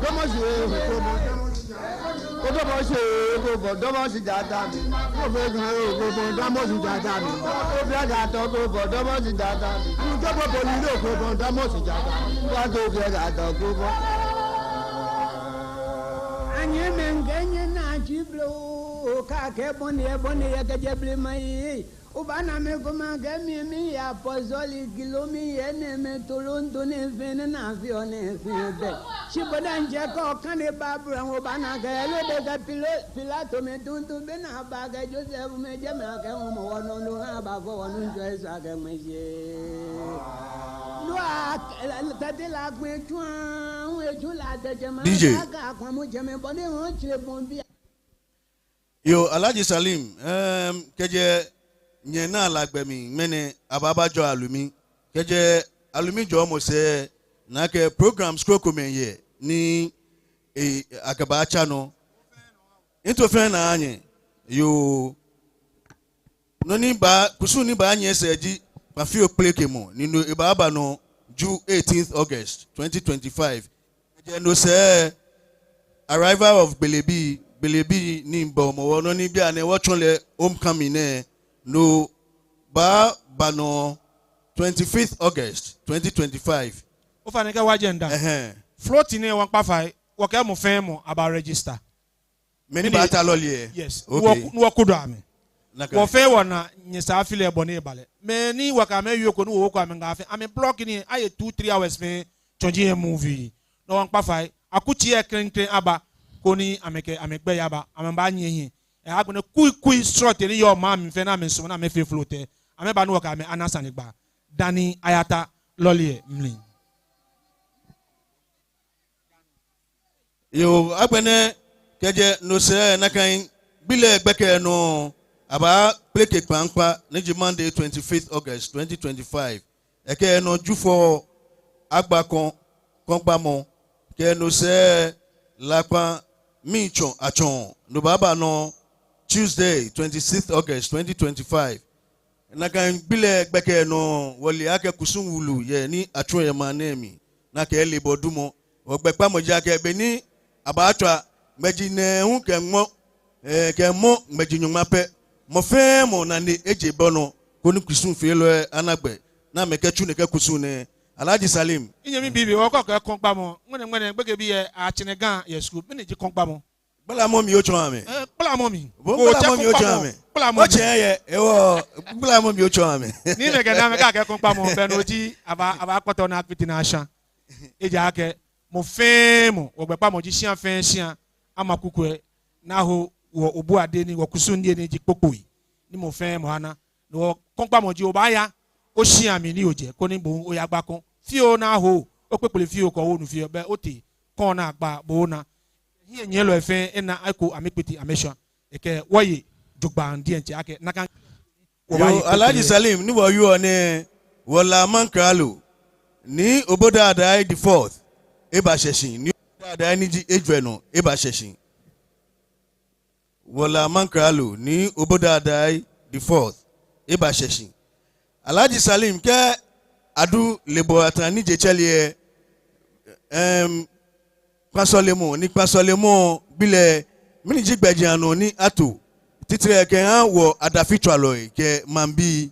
Damɔ shi ko bɔ damɔ shi jata. Ko damɔ shi ko bɔ damɔ shi jata. Ko fɛ kan ye ko bɔ damɔ shi jata. Watopia Ga tɔ ko bɔ damɔ shi jata. Ko bɔ bɔ ni ko bɔ damɔ shi jata. Watopia Ga tɔ ko bɔ. Anyɛmimɛi, ŋkɛɛ nyɛnaa tsi blo, kɛ akɛɛ bɔ ni eyɛ, bɔ ni eyɛ kɛjɛ blema yi. Obaana mɛi komɛi akɛ mi, miyɛ apostolic lo, miyɛ nɛɛmɛi tolonto nɛɛ fɛɛ, nɛɛ naa fɛɛ, nɛɛ fɛɛ bɛ. Shi bo diɛŋtsɛ kɛ okane Baiblu lɛ, obaana akɛ Herode kɛ Pilo-, Pilato mɛi tuuntu bɛ ni aba kɛ Joseph mɛi jɛmɛ akɛ ŋmɔ wɔ nɔ lo ha aba fɔ wɔ Nuŋtsɔ Yesu akɛ ŋmɛ shi. No a, tɛtɛ la kpɛ tsuaŋ, etsu la tɛtɛ ma, D J. Aka akwamu jɛmɛ bɔ ni ho tsire bɔn bi. Yoo, Alhaji Salim, ehm, kɛjɛ nyɛnaa la gbɛ mli, ŋmɛnɛ abaaba jɔɔ alumi. Kɛjɛ alumi jɔɔmɔ sɛɛ, nakai programs krokomɛi yɛ ni, eh, akɛbaatsa nɔ. Nto fɛɛ naa nyɛ, yoo. Nɔ ni baa, kusum ni baanyiɛ sɛɛ ji Kpafio kpelekemɔ, ni no ebaaba nɔ Ju eighteenth August twenty twenty-five. Kɛjɛ no sɛɛ, arrival of Gbelebii, Gbelebii ni bɛ Hɔmɔwɔ, nɔ ni bianɛ wɔtsɛɔ lɛ homecoming nɛɛ, no baaba nɔ twenty-fifth August twenty twenty-five. Ofainɛ kɛ wa agenda. Ɛhɛɛ. Float nɛɛ wɔŋkpa fai, wɔkɛɛ mɔ fɛɛ mɔ aba register. Mɛi ni baata lɔle lɛ? Yes. Okay. Ni wɔku-, ni wɔkudɔ amɛ. Nakai. Wɔ fɛɛ wɔna nyɛsɛɛ afi lɛ bɔ ni eba lɛ. Mɛi ni wɔkɛ amɛ wieko ni wɔwooko amɛ ŋaa fɛɛ, amɛ block nii, ayɛ two, three hours fɛɛ, tsɔji yɛ movie. No wɔŋkpa fai, akutsei lɛ klɛŋklɛŋ aba, koni amɛkɛ amɛgbɛi aba, amɛbaanyiɛ hiɛ. Ɛ, agbɛnɛ kuikui srɔtoi ni yɔɔ maŋ mli fɛɛ ni amɛsumɔɔ ni amɛfee float lɛ, amɛba ni wɔkɛ amɛ ana sanegbaa dani ayata lɔle lɛ mli. Yoo, agbɛnɛ kɛjɛ no sɛɛ nakai gbi lɛ gbɛkɛ nɔ, abaakpeleke kpaŋkpa, ni ji Monday twenty-fifth August twenty twenty-five. Ekɛ nɔ Jufɔ agba kɔŋ, kɔŋgbamɔ, kɛ no sɛɛ Lakpa miitsɔ atsɔ, no baaba nɔ Tuesday twenty-sixth August twenty twenty-five. Nakai gbi lɛ gbɛkɛ nɔ, wɔle akɛ kusum wulu yɛ ni atsuɔ yɛ maŋ nɛɛ mli. Nakai lɛ bɔ dumɔ. Wɔgbɛkpamɔ ji akɛ be ni abaatswa ŋmɛji nɛɛhu kɛ mɔ, ɛɛ, kɛ mɔ ŋmɛji nyɔŋma pɛ. Mɔ fɛɛ mɔ nane eje bɔ nɔ, koni kusumfeelɔi ana gbɛ, ni amɛkɛtsu nɛkɛ kusum nɛɛ. Alhaji Salim. Minyɛmi bibii, okɛɛ kɔŋkpamɔ. Ŋmɛnɛ, ŋmɛnɛ, gbekɛbii lɛ, atsɛɔ amɛ Ga yɛ skul. Mɛni ji kɔŋkpamɔ? Gblamɔ mimli otsɔɔ amɛ. Ɛɛ, gblamɔ mimli. Bo gblamɔ mimli otsɔɔ amɛ. Gblamɔ mimli. Otsɛ yɛ, ewɔ, gblamɔ mimli otsɔɔ amɛ. Ni mɛi kɛ ni amɛkɛɛ akɛ kɔŋkpamɔ, bɛ no ji, abaa, abaakpɔtɔ ni afite ni ashã. Ejaakɛ, mɔ fɛɛ mɔ, wɔgbɛkpamɔ ji shia fɛɛ shia, ama kuku lɛ, ni aho wɔ obu adɛŋ ni wɔ kusum lɛ ni ji kpokpoi. Ni mɔ fɛɛ mɔ ana. Ni wɔ kɔŋkpamɔ ji obaaya oshia mli ni ojɛ, koni bo hu oyagba kɔŋ. Fioo ni aho, okpekple fioo kɛ owo nu fioo, bɛ otee kɔŋ ni agba bo ona. Hiɛnyiɛlɔi fɛɛ ena eko amɛkpiti amɛshwã. Ekɛ wɔye jogbaŋŋ diɛŋtsɛ akɛ nakai. Yoo, Alhaji Salim, ni wɔyɔɔ nɛɛ, wɔ La Maŋkralo, Nii Obodai Adai the fourth, eba shɛ shi, Nii Obodai Adai ni ji ejwɛ nɔ, eba shɛ shi. Wɔ La Maŋkralo, Nii Obodai Adai the fourth, eba shɛ shi. Alhaji Salim, kɛ adu Lebowata ni je tsɛre lɛ, ɛm, kpãa sɔlemɔ, ni kpãa sɔlemɔ gbi lɛ, mɛni ji gbɛjianɔ ni ato, titri kɛha wɔ adafitswalɔi kɛ maŋbii.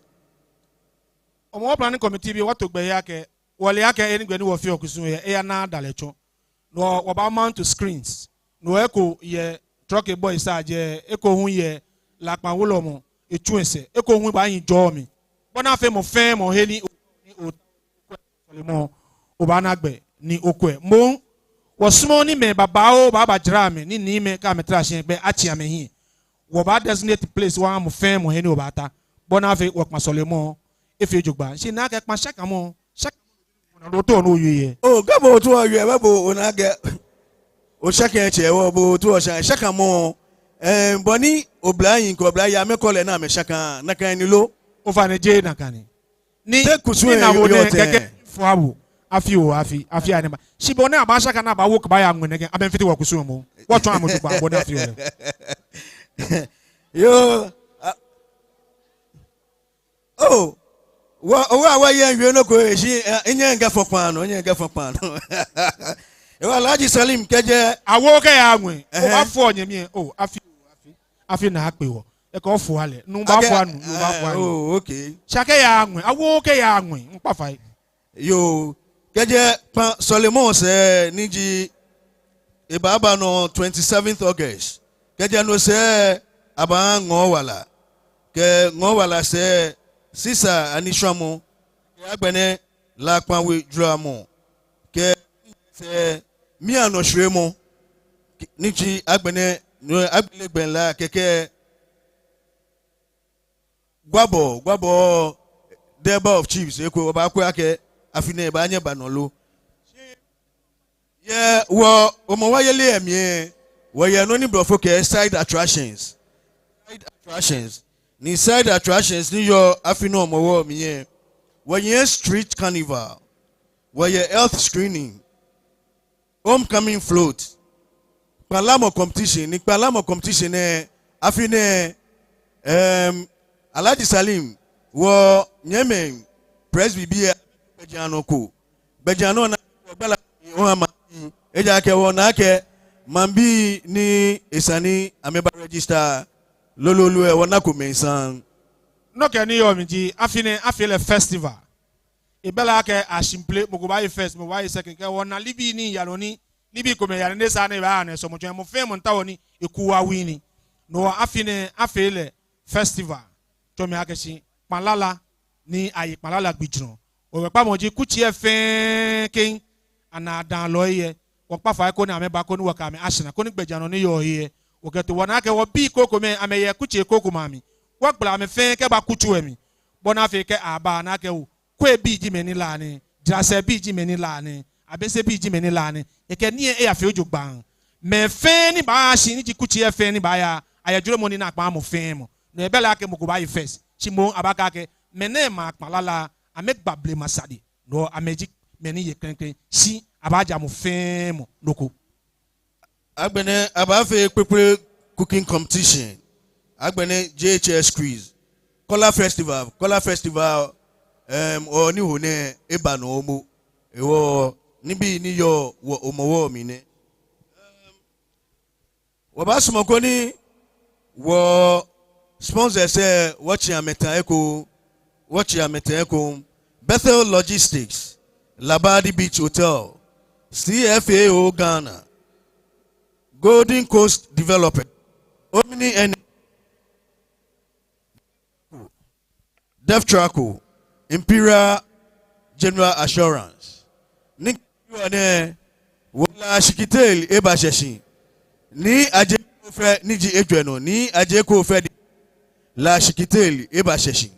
Hɔmɔwɔ planning committee bii, wɔto gbɛ he akɛ, wɔle akɛ he ni gbɛ ni wɔfeɔ kusum yɛ, eyana dalɛ tsɔ. No wɔbaa mount screens. No eko yɛ Trɔke Boys ajɛ, eko hu yɛ Lakpa Wulɔmɔ etsu esɛɛ, eko hu baahi jɔɔ mli. Bɔ ni afee mɔ fɛɛ mɔ he ni o, ni o, sɔlemɔ, obaana gbɛ ni okwɛ. Moŋ, wɔsumɔɔɔ ni mɛi babaoo baaba jara amɛ, ni niimɛi kɛ amɛtara shi lɛ gbɛ atsi amɛhiɛ. Wɔbaa designate place wɔha mɔ fɛɛ mɔ he ni obaata. Bɔ ni afee wɔkpãa sɔlemɔ efee jogbaŋŋ. Shi mina akɛ kpãa shakamɔ, shakamɔ, ona lɛ otao ni owie yɛ. Oo, kɛ bo otao owie, bɛ bo ona akɛ oshakɛŋtsɛ wɔ, bo otao oshakɛŋ, shakamɔ, ɛɛ, bɔ ni oblahii kɛ oblayei amɛkɔ lɛ ni amɛshakaaa, nakai ni lo? Ofainɛ jeee nakai ni. Ni, te kusum ni lɛ na bo yɔɔ nɛɛ tɛŋŋ? Kɛkɛ fua bo, afi oo afi, afi anɛɛmɛi. Shi bɔ ni abaashaka ni abaawo kɛbaaya ŋwɛi nɛkɛ, abɛ mfite wɔ kusum lɛ moŋ. Wɔtsɔɔ amɛ jogbaŋŋ bɔ ni afeɔ lɛ. Yoo, a, oo, wɔ, wɔ, wɔyɛ miwie nɔ ko, ee, shi, ɛɛ, minyɛŋ mikɛfɔ kpãa nɔ, minyɛŋ mikɛfɔ kpãa nɔ. Ewɔ Alhaji Salim kɛjɛ. Awooo kɛyaa ŋwɛi. Ɛhɛɛ. Obaafɔ onyɛmi lɛ, oo, afi, afi, afi naa akpe wɔ. Ekɛ ofua lɛ, nuu baafua nuu, nuu baafua nuu. Akɛ, ɛɛ, oo, okay. Shi akɛyaa ŋwɛi, awooo kɛyaa ŋwɛi, ŋkpa fai. Yoo, kɛjɛ kpãa sɔlemɔ sɛɛ ni ji, ebaaba nɔ twenty-seventh August. Kɛjɛ no sɛɛ abaaŋɔɔ wala. Kɛ ŋɔɔ wala sɛɛ, sisa anishwamɔ. Kɛ agbɛnɛ Lakpa We juramɔ. Kɛ sɛɛ, mia nɔ shweremɔ. Ni ji agbɛnɛ, no agbɛnɛ gbɛnla kɛkɛ. Gwabɔ, gwabɔ, Durbar of Chiefs, eko, wɔbaakwɛ akɛ afi nɛɛ ebaanyɛ eba nɔ lo. Yɛ wɔ Hɔmɔwɔ yeli lɛ mli lɛ, wɔyɛ nɔ ni blɔfo kɛɛ side attractions. Side attractions. Ni side attractions ni yɔɔ afi nɛɛ Hɔmɔwɔ mli lɛ, wɔyɛ street carnival. Wɔyɛ health screening. Homecoming float. Kpãa lamɔ competition, ni kpãa lamɔ competition nɛɛ, afi nɛɛ, ɛm, Alhaji Salim, wɔnyɛmimɛi Presby bii lɛ, gbɛjianɔ ko, gbɛjianɔ ni wɔgbala, wɔha maŋ, ejaakɛ wɔna akɛ maŋbii ni esa ni amɛba register lolo lɛ, wɔnako mɛi saŋŋ. Nɔ kɛ ni yɔɔ mli ji, afi nɛɛ, afee lɛ festival. Ebɛ lɛ akɛ ashimple, mɔ ko baaye first, mɔ ko baaye second. Kɛ wɔna nibii ni yaa nɔ ni, nibii komɛi yaa nɔ ni esa ni ebaaha ni sɔlemɔtsu lɛ, mɔ fɛɛ mɔ miitao ni eku awin. No hewɔ afi nɛɛ afee lɛ festival. Tsɔɔ mi akɛ shi kpãa lala ni aye kpãa lala gbijurɔ. Wɔgbɛkpamɔ ji kutsei lɛ fɛɛ kɛ anaadaalɔi lɛ, wɔkpa fai koni amɛba koni wɔkɛ amɛ ashara, koni gbɛjianɔ ni yɔɔ he lɛ, wɔkɛto. Wɔna akɛ wɔbii krokomɛi amɛyɛ kutsei krokomɛi amli. Wɔgbala amɛ fɛɛ kɛba kutsu lɛ mli. Bɔ ni afee kɛ aba ana akɛ oo, Kwe bii ji mɛi ni laa nɛɛ, Jarasɛɛ bii ji mɛi ni laa nɛɛ, Abese bii ji mɛi ni laa nɛɛ. Ekɛ nii lɛ eyafee jogbaŋŋ. Mɛi fɛɛ ni baashi ni ji kutsei lɛ fɛɛ ni baaya, ayɛ juromɔ ni akpãa mɔ fɛɛ mɔ. No ebɛ lɛ akɛ mɔ ko baaye first. Shi moŋ abaakɛɛ akɛ mɛi nɛɛ ma kpãa lala, amɛgba blema sane. No amɛji mɛi ni ye klɛŋklɛŋ. Shi abaaja mɔ fɛɛ mɔ nɔ ko. Agbɛnɛ abaafee kpekple cooking competition. Agbɛnɛ J H S quiz. Kɔla festival, kɔla festival, ɛm, ɔ, ni ho nɛɛ eba nɔ momo. Ewɔ, nibii ni yɔɔ wɔ Hɔmɔwɔ mli nɛ. Wɔbaasumɔ koni wɔ sponsors lɛ wɔtsi amɛtã ekoŋŋ, wɔtsi amɛtã ekoŋŋ. Bethel Logistics, Labadi Beach Hotel, C F A O Ghana, Golden Coast Development, Omni Energy, Deftraco, Imperial General Assurance. Ni kɛ wɔ nɛ, wɔ La Shikitele eba shɛ shi. Nii Adjei Koofeh ni ji ejwɛ nɔ, Nii Adjei Koofeh di La Shikitele eba shɛ shi.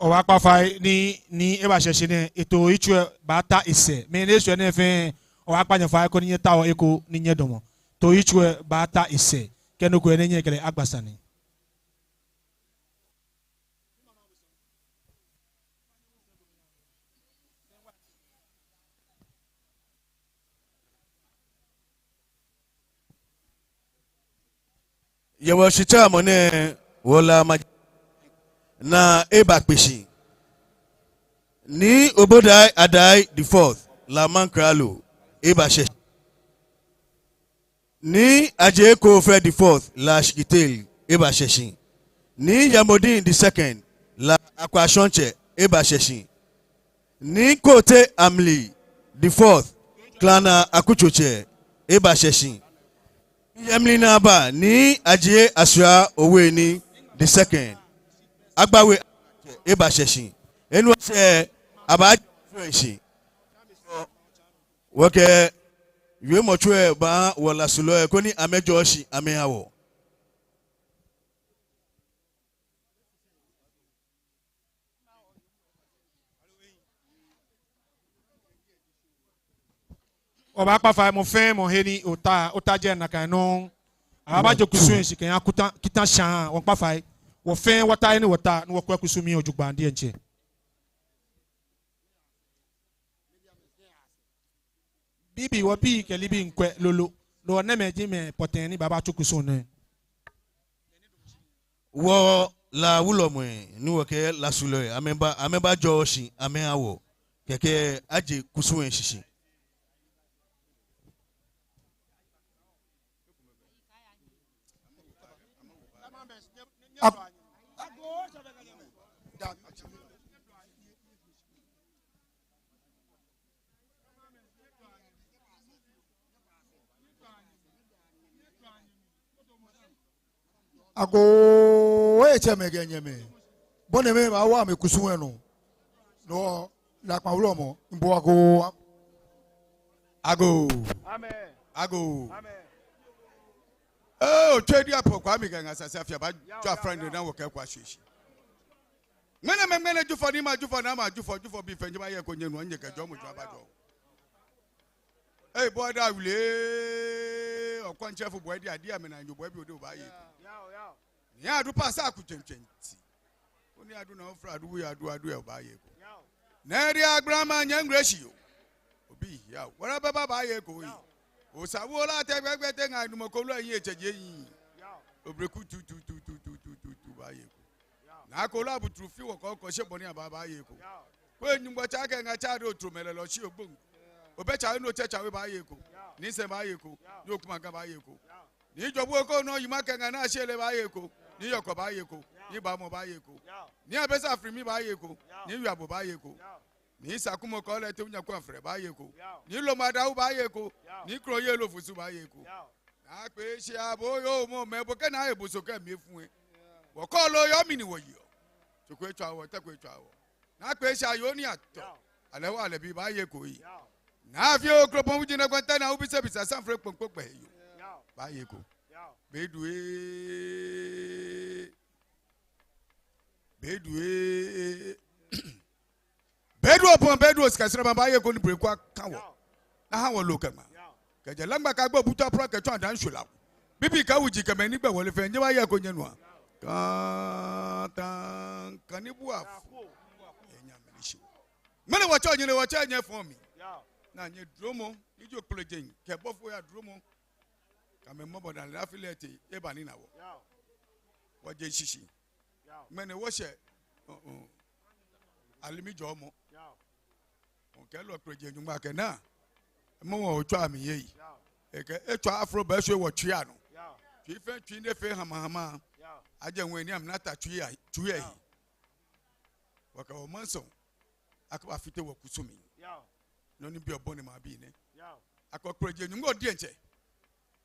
Wɔbaakpa fai ni, ni eba shɛ shi nɛɛ, etoo yitso lɛ baata esɛɛ. Mɛi ni eshwɛ nɛɛ fɛɛ, wɔbaakpa nyɛ fai koni nyɛtao eko ni nyɛdamɔ. Too yitso lɛ baata esɛɛ. Kɛ nɔ ko yɛ ni nyɛkɛ lɛ agba sane. Yɛ wɔshitsamɔ nɛɛ, wɔ La Maŋtsɛ naa eba kpe shi. Nii Obodai Adai the fourth, La Mankralo, eba shɛ. Nii Adjei Koofeh the fourth, La Shikitele, eba shɛ shi. Nii Yemo Din the second, La Akwashɔŋtsɛ, eba shɛ shi. Nii Kotey Amli the fourth, Klana Akutsotsɛ, eba shɛ shi. Yɛ mli naa ba, Nii Adjei Asra Owueni the second, Agbawe, eba shɛ shi. Enɛ hewɔ lɛ, abaaje French. Wɔkɛ wiemɔ tso lɛ baaha wɔ La sulɔi lɛ koni amɛjɔɔ shi amɛha wɔ. Wɔbaakpa fai mɔ fɛɛ mɔ he ni ota, ota jɛ nakai nɔŋŋ. Abaajo kusum lɛ shishi kɛha kita, kita shaa, wɔŋkpa fai. Wɔ fɛɛ wɔta he ni wɔta, ni wɔkwɛ kusum lɛ jogbaŋŋ diɛŋtsɛ. Bibii, wɔbii kɛ nibii ŋkwɛ lolo. No hewɔ nɛɛmɛi ji mɛi pɔtɛɛ ni baabatsu kusum nɛɛ. Wɔ La wulɔmɛi ni wɔkɛ La sulɔi amɛba, amɛbajɔɔ shi amɛha wɔ. Kɛkɛ aje kusum lɛ shishi. Agoo, etsɛmɛi kɛ nyɛmɛi. Bɔ ni amɛbaawo amɛkusum lɛ nɔ. No hewɔ, La Kpa wulɔmɔ, miibo agoo. Agoo. Amen. Agoo. Amen. Ee, otsɛ di apɔ kwa mi kɛ ŋa sasa fia ba jɔ friend na wɔkɛ kwa shishi. Ŋmɛnɛ mɛi ŋmɛnɛ Jufɔ ni ma Jufɔ na ma Jufɔ, Jufɔ bii fɛɛ nyɛbaye eko nyɛnu, nyɛkɛ jɔɔmɔ jɔɔ abajɔɔ. Ei, bɔ da awule, ɔkɔntsɛfo bɔ di adi amɛna nyo bɔ bi ode obaaye eko. Ni adu pasa ku tsɛntsɛn ti. Koni adu na ofra adu ya adu adu ya obaaye eko. Nɛɛ di agbla ma nyɛ ŋgre shi yo. Obi ya, wɔra baba baaye eko yi. Osawo la tɛ gbɛgbɛ tɛ ŋa numɔ kolo yi etsɛ je yi. Obreku tu tu tu tu tu tu tu tu baaye eko. Naa kolo abutru fi wɔ kɔkɔ shɛ bɔ ni aba baaye eko. Kwe Nyɔŋmɔ tsa kɛ ŋa tsa do tro mɛlɛ lɔ shi ogbon. Obɛ tsa no tse tsa we baaye eko. Ni sɛɛ baaye eko. Ni Okumaga baaye eko. Ni jɔbu eko nɔ yi ma kɛ ŋa na shi lɛ baaye eko. Ni yɔkɔ baaye eko. Ni bamɔ baaye eko. Ni abesa fri mi baaye eko. Ni wiabo baaye eko. Ni sakumɔ kɔ lɛ te unya kɔ afrɛ baaye eko. Ni lomɔ adawu baaye eko. Ni kro ye lo fusu baaye eko. Naa kpe shi abo yo mɔ mɛ bo kɛ naa ebo so kɛ mi fun e. Wɔkɔ lo yɔ mi ni wɔyi o. Tsoko etswa wɔ, tɛko etswa wɔ. Naa kpe shi ayo ni atɔ. Alɛ wa alɛ bi baaye eko yi. Naa fio kropɔn wuji na kwanta na ubise bisa sanfre kpɔnkpɔ kpɛ yo. Baaye eko. Be du ee. Be du ee. Be du opɔn, be du osikasira ma baaye eko ni breku aka wɔ. Na ha wɔ lo kɛ ŋma. Kɛjɛ Laŋma kɛgbo Buta pra kɛtsɔ Ada Nshula. Bibii kɛ wuji kɛ mɛi ni gbɛ wɔle fɛɛ nyɛbaye eko nyɛnu a. Kata kani bu afo. Enya mɛni shi. Ŋmɛnɛ wɔtsɛ nyɛ, wɔtsɛ nyɛ fɔ mi. Na nyɛ dromɔ, ni jo kpele jɛn, kɛ bɔfo ya dromɔ. Kɛ amɛ mɔbɔ da la fi lɛ te, eba ni na wɔ. Wɔje shishi. Ŋmɛnɛ wɔshɛ. Uh, uh. Alimi Jɔɔmɔ. Yao. Wɔkɛ lɛ Kpelejen Nyɔŋmɔ akɛ naa. Mɔ wɔ otswa mi yei. Yao. Ekɛɛ etswa afro bɛ shwe wɔ tsui anɔ. Yao. Tsui fɛɛ tsui ni efee hamahama. Yao. Ajɛ ŋwɛi ni amɛnata tsui a, tsui ayi. Yao. Wɔkɛ wɔ maŋsɔ akɛbafite wɔkusum mli. Yao. Nɔ ni biɔ bɔ ni mabi nɛ. Yao. Akɛ Kpelejen Nyɔŋmɔ diɛŋtsɛ.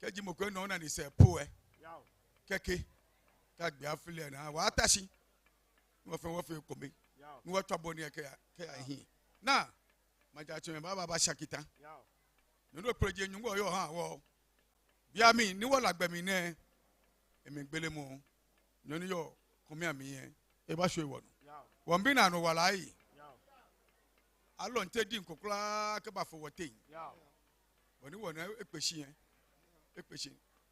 Kɛji mɔ ko nɔ na ni sɛɛ po ɛ. Yao. Kɛkɛ. Kɛ agbe afili ɛ naa wɔta shi. Ni wɔfɛɛ wɔfee ekome. Yao. Ni wɔtswa bɔ ni ekɛya, kɛya hiɛ. Naa, maŋtsɛmɛi baaba basha kita. Yao. Nɔ ni Kpelejen Nyɔŋmɔ yɔɔ ha wɔ. Bianɛ mli ni wɔla gbɛ mli nɛɛ, emli gbelemɔ, nɔ ni yɔɔ kɔmia mli lɛ, ebashwie wɔnɔ. Yao. Wɔmiibi naa nɔ wala lɛ. Yao. Alɔnte diŋ ko kwraa kɛbafo wɔteŋ. Yao. Bɔ ni wɔna ekpe shi lɛ, ekpe shi.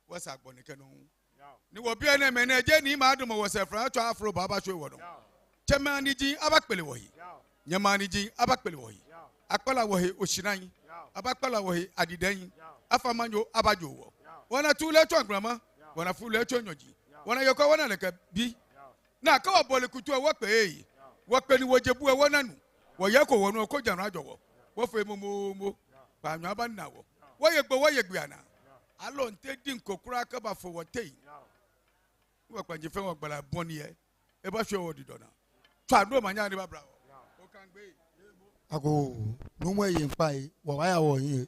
Wɔsɛɛ agbɛnɛ kɛ nɔ. Yao. Ni wɔbi enɛɛmɛi nɛɛ, jeee ni maadamɔ wɔsɛɛ fɛɛ, atswa afro baabashwie wɔnɔ. Yao. Tsɛmɛi aniji abakpele wɔhe. Yao. Nyɛmɛi aniji abakpele wɔhe. Yao. Akpala wɔhe oshinai. Yao. Abakpala wɔhe adidɛŋ. Yao. Afa maŋ yoo abajo wɔ. Yao. Wɔna tu lɛ tsɔ ŋgblama. Yao. Wɔna fu lɛ tsɔ nyɔji. Yao. Wɔna yɔkɔ wɔna lɛkɛ bi. Yao. Naa kɛ wɔbɔle kutu lɛ wɔkpe. Yao. Wɔkpe ni wɔje bu lɛ wɔna nu. Wɔye ko wɔnu ko jara jɔ wɔ. Wɔfee momomo. Yao. Kpaanyɔ abana wɔ. Yao. Wɔye gbo wɔye gbiɛna. Yao. Alɔnte diŋ ko kwraa kɛbafo wɔteŋ. Yao. Wɔkpanje fɛɛ wɔgbala bɔ ni lɛ. Ebashwie wɔdidɔ naa. Tswa nɔ manya ni babla wɔ. Agoo, nuumo eyi ŋkpai, wɔbaaya wɔhiɛ.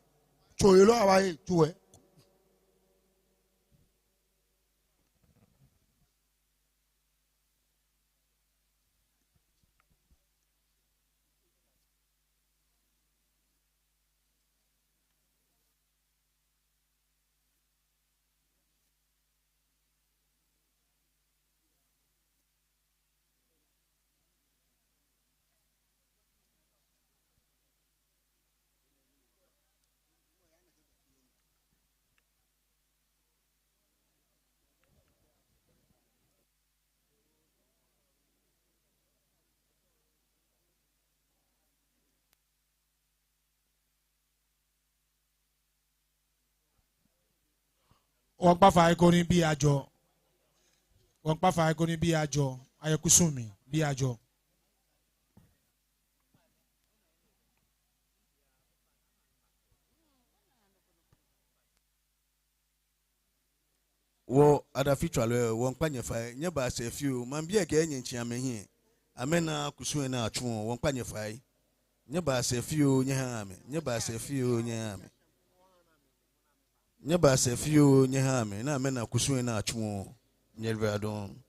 Tso yelɔ abaye tso lɛ. Wɔŋkpa fai koni bii ajɔ. Wɔŋkpa fai koni bii ajɔ. Ayɛ kusum mli, bii ajɔ. Wɔ adafitswalɔi, wɔŋkpa nyɛ fai, nyɛbaa sɛɛ fioo, maŋbii lɛ kɛ nyɛtsĩ amɛhiɛ, amɛna kusum lɛ ni atsuɔ, wɔŋkpa nyɛ fai, nyɛbaa sɛɛ fioo, nyɛhaa amɛ, nyɛbaa sɛɛ fioo, nyɛhaa amɛ, nyɛbaa sɛɛ fioo, nyɛhaa amɛ, ni amɛna kusum lɛ ni atsuɔ, nyɛyiwaladɔŋŋ.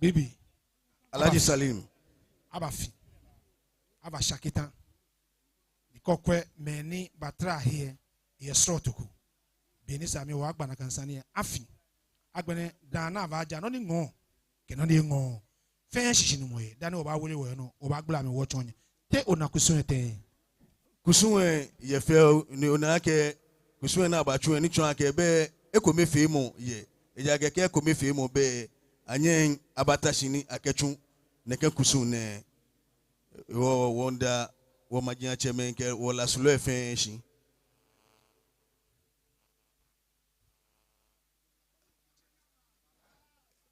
Bibii. Alhaji Salim. Abafi. Abasha kita. Ni kɔkwɛ mɛi ni batara hiɛ yɛ srɔto ko. Be ni sa mli wɔbaagba nakai sane lɛ afi. Agbɛnɛ daa nɛɛ abaaja nɔ ni ŋɔɔ kɛ nɔ ni eŋɔɔɔ fɛɛ shishinumɔ yɛ. Dani wɔbaawuli wɔhe nɔ, wɔbaagbala mli wɔtsɔɔ nyɛ. Te ona kusum lɛ tɛŋŋ? Kusum lɛ yɛ fɛo ni ona akɛ kusum lɛ ni abatsu lɛ ni tsɔɔ akɛ bɛ ekomefeemɔ yɛ. Ejaakɛ kɛ ekomefeemɔ bɛ, anyɛŋ abata shi ni akɛtsu nɛkɛ kusum nɛɛ. Wɔ, wɔmiida wɔmajiatsɛmɛi kɛ wɔlasulɔi fɛɛ shi.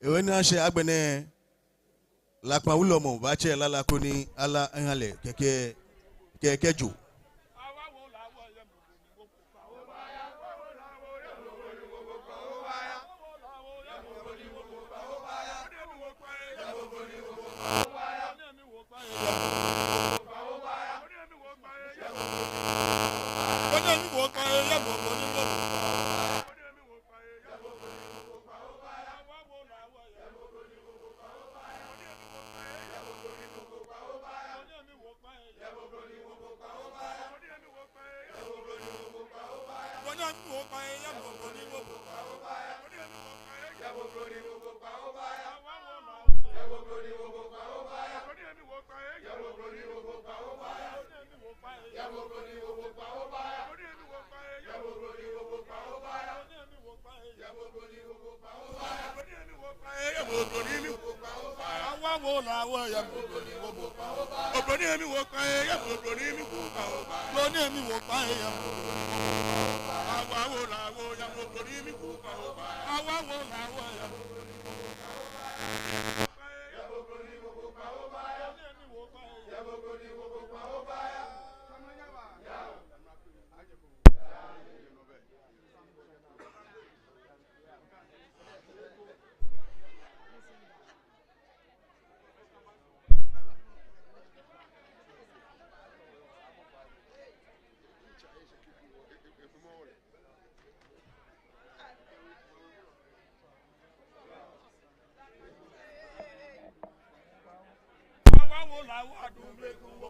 Hewɔ ni ashɛ agbɛnɛ, Lakpa wulɔmɔ baatsɛ lala ko ni ala aha lɛ kɛkɛ, kɛkɛ jo.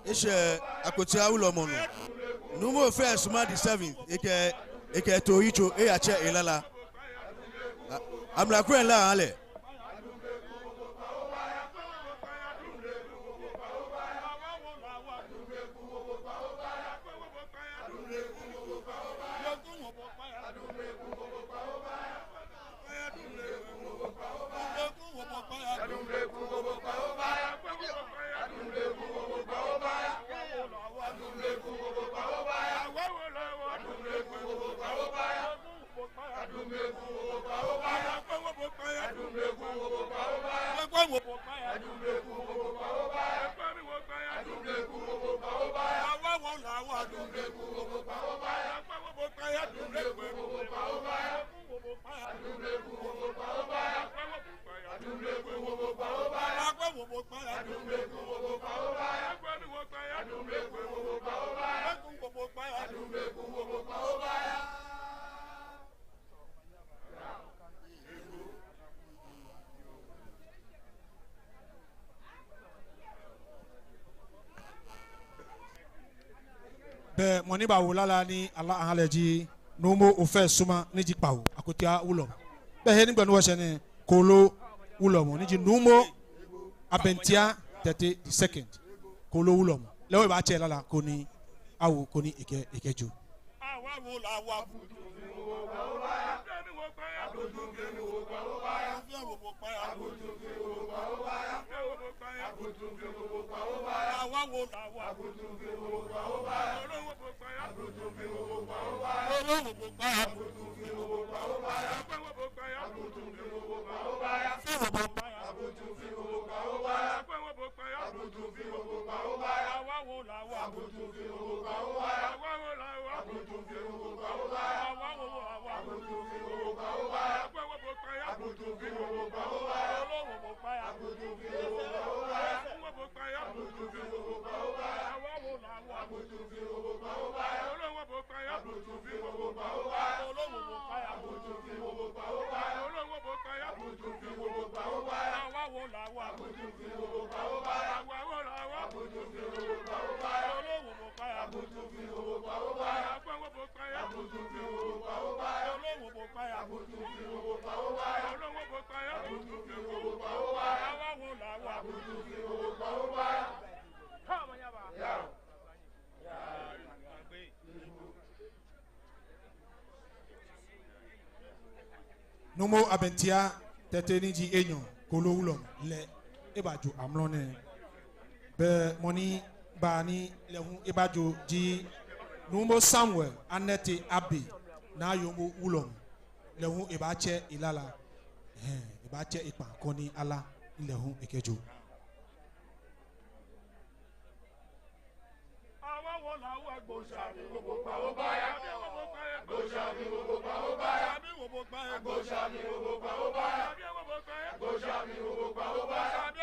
Eshɛ Akotia wulɔmɔ nɔ. Nuumo Ofei Suma the seventh, ekɛ, ekɛ toyitso eyatsɛ elala. A-, amlakwɛ la ale. Bɛ mɔ ni baawo lala ni ala aha lɛ ji Nuumo Ofei Suma ni ji kpawo, Akotia wulɔmɔ. Bɛ he ni gbɛ ni wɔshɛ nɛɛ, Koolo wulɔmɔ ni ji Nuumo Abɛntia Tɛte the second, Koolo wulɔmɔ. Lɛ hu ebaatsɛ lala koni awo koni ekɛ, ekɛjo. Numo Abɛntia Tɛte ni ji enyɔ, Koolo Wulɔmɔ, lɛ ebajo amrɔ nɛɛ. Bɛ mɔ ni baa ni lɛ hu ebajo ji Numo Samuel Anɛte Abɛ, Naa Yoomo Wulɔmɔ, lɛ hu ebaatsɛ elala. Hɛɛ, ebaatsɛ ekpaa koni ala, lɛ hu ekɛjo.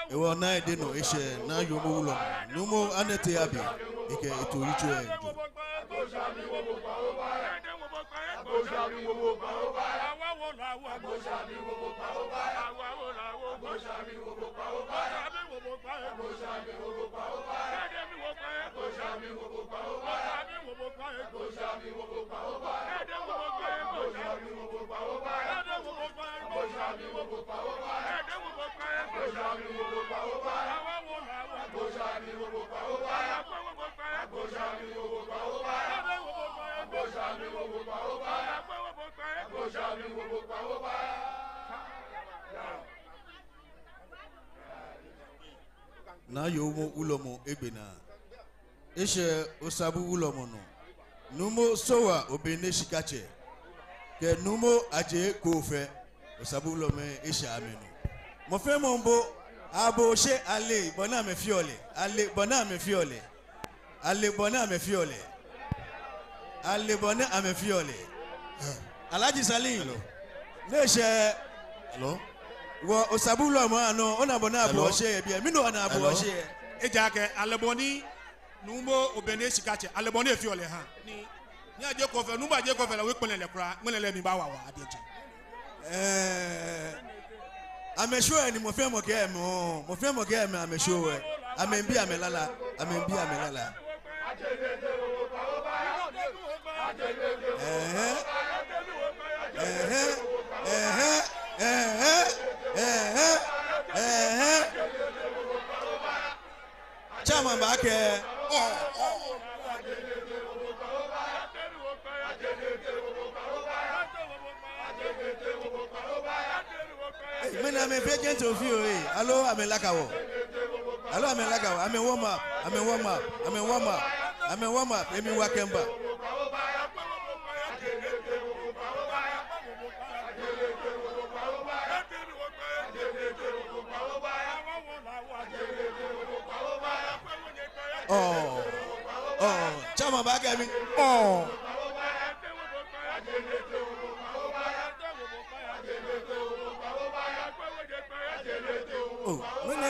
Ehewɔ Naa Ede nɔ eshɛ, Naa Yoomo Wulɔmɔ, Numo Anɛte Abɛ, ekɛ etoo yitso lɛ jo. Naa Yoomo Wulɔmɔ egbe naa. Eshɛ Osabu Wulɔmɔ nɔ. Numo Sowah Obene Shikatsɛ kɛ Numo Adjei Koofeh, Osabu Wulɔmɔ eshɛ amɛnɔ. Mɔ fɛɛ mɔ miibo, abo oshe, ale bɔ ni amɛfeɔ lɛ, ale bɔ ni amɛfeɔ lɛ, ale bɔ ni amɛfeɔ lɛ, ale bɔ ni amɛfeɔ lɛ. Alhaji Salim. Hello. Ni eshɛ. Hello. Wɔ Osabu Wulɔmɔ anɔ, ona bɔ ni abuɔ oshe yɛ biɛ, mɛni ona abuɔ oshe yɛ. Ejaakɛ ale bɔ ni Numo Obene Shikatsɛ, ale bɔ ni efeɔ lɛ ehaa. Ni, Nii Adjei Koofeh, Numo Adjei Koofeh lɛ, we kpɛlɛ lɛ kwraa, ŋmɛnɛ lɛ mibaawa wɔ adiɛŋtsɛ. Ɛɛ, amɛshow lɛ ni mɔ fɛɛ mɔ kɛɛ amɛ, mɔ fɛɛ mɔ kɛɛ amɛ, amɛshow lɛ. Amɛmiibi amɛlala, amɛmiibi amɛlala. Ɛhɛɛ, ɛhɛɛ, ɛhɛɛ, ɛhɛɛ, ɛhɛɛ, ɛhɛɛ. Chairman baakɛɛ, ɔɔ, ɔɔ. Ei, mɛni amɛfee jɛntɛ ofio, ei, aloo amɛlaka wɔ? Aloo amɛlaka wɔ? Amɛ warm up, amɛ warm up, amɛ warm up, amɛ warm up, emiiwa kɛmiiba. Ɔɔ, ɔɔ, chairman baakɛɛ mi. Ɔɔ. Oo, mɛni,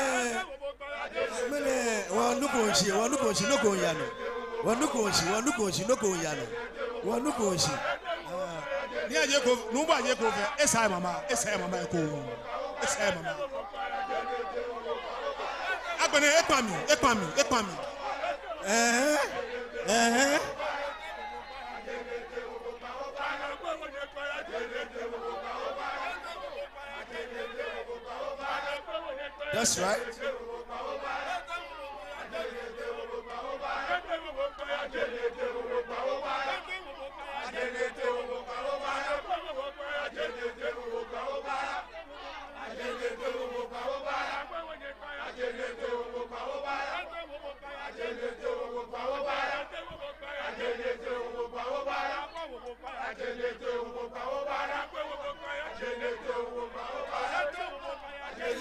mɛni, wɔnuko shishi, wɔnuko shishi, nɔ ko yaa nɔ. Wɔnuko shishi, wɔnuko shishi, nɔ ko yaa nɔ. Wɔnuko shishi. Aa. Nii Adjei Koofeh, Numo Adjei Koofeh, esa mama, esa mama eko. Esa mama. Agbɛnɛ ekpa mi, ekpa mi, ekpa mi. Ɛhɛɛ, ɛhɛɛ. That's right.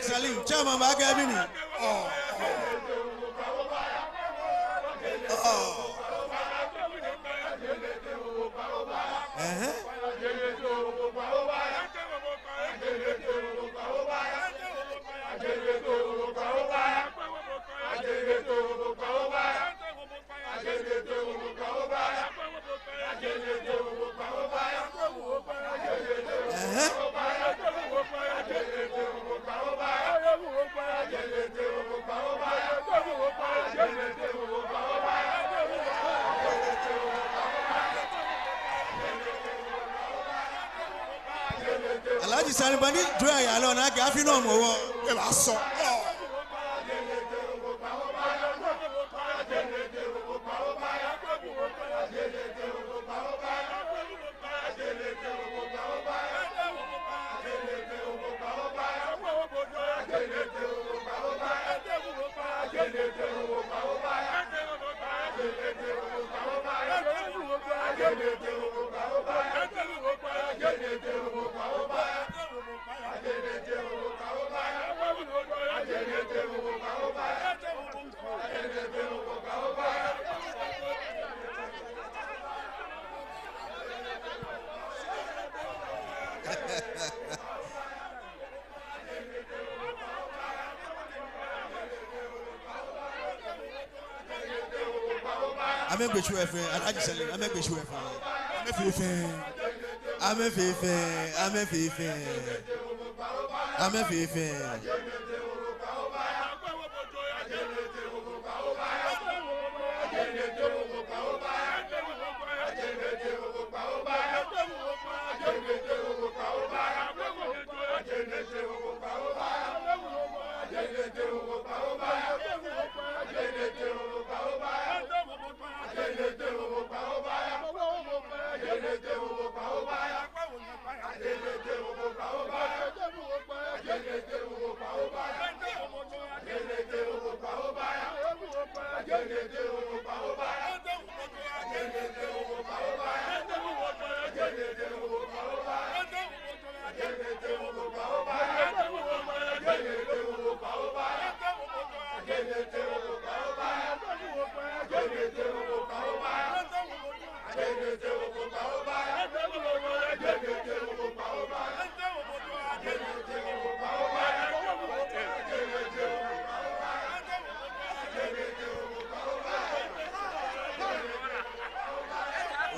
Salim, chairman baakɛɛ mi ni. Ɔɔ. Ɔɔ. Ɛhɛɛ. Ɛhɛɛ. Alhaji Sani, bɔ ni jɔɔ yɛ lɛ nɔ akɛ afi nɔ mɔ wɔ. Ebaasɔ. Amɛgbe tsu lɛ fɛɛ, Alhaji Salim, amɛgbe tsu lɛ fɛɛ. Amɛfee fɛɛ. Amɛfee fɛɛ, amɛfee fɛɛ. Amɛfee fɛɛ.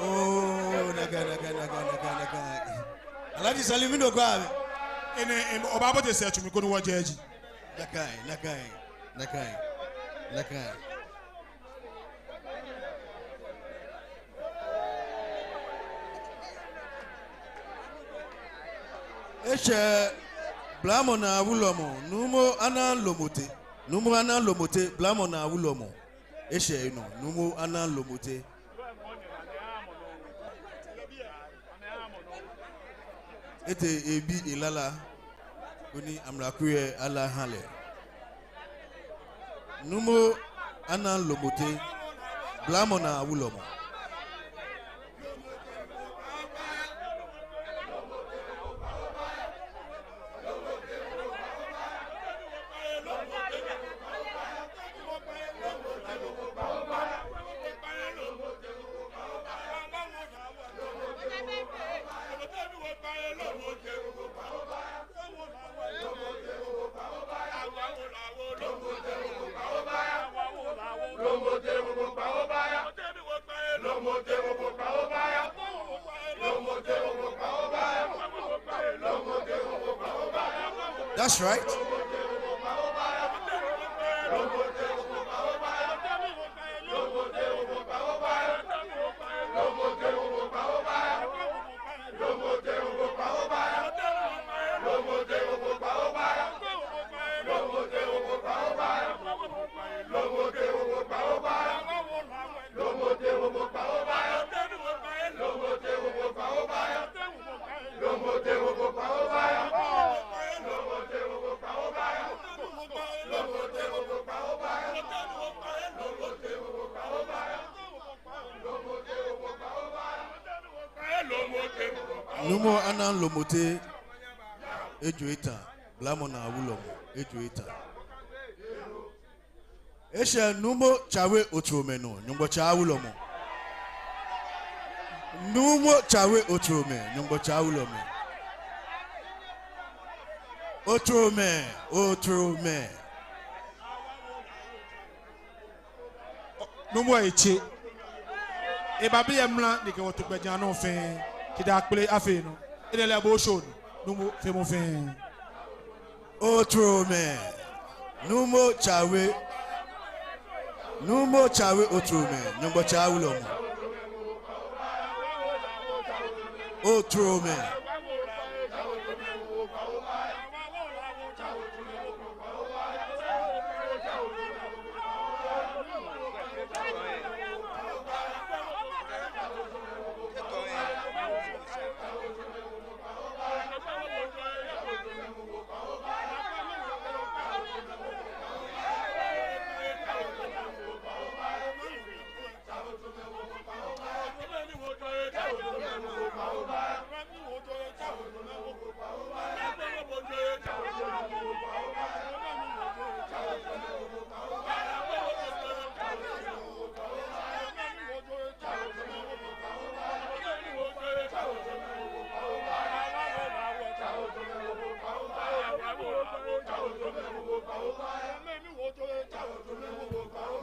Oh, nakai, nakai, nakai, nakai, nakai. Alhaji Salim, mi nɔ ko amɛ. Enɛ, em, obaabote sɛɛ tsu mli koni wɔjɛ eji. Nakai, nakai, nakai, nakai. Eshɛ blamɔ naa wulɔmɔ, Nuumo Anaŋ Lomote, Nuumo Anaŋ Lomote, blamɔ naa wulɔmɔ. Eshɛ enɔ, Nuumo Anaŋ Lomote. Etee ebi elala, koni amlakui lɛ ala aha lɛ. Nuumo Anaŋ Lomote, blamɔ naa wulɔmɔ. That's right. Nuumo Anaŋ Lomote, ejo eta, blamɔ naa wulɔmɔ, ejo eta. Eshɛ Nuumo Tsawe Otromɛ nɔ, Nyɔŋmɔ tsaa wulɔmɔ. Nuumo Tsawe Otromɛ, Nyɔŋmɔ tsaa wulɔmɔ. Otromɛ, Otromɛ. Nuumo etse. Eba biɛ mra ni ekɛ wɔ to gbɛjianɔ fɛɛ. Kɛji akpele afee nɔ. Enɛ lɛ bo sho ni. Nuumo feemɔ fɛɛ. Otromɛ. Nuumo Tsawe. Nuumo Tsawe Otromɛ. Nyɔŋmɔ tsaa wulɔmɔ. Otromɛ.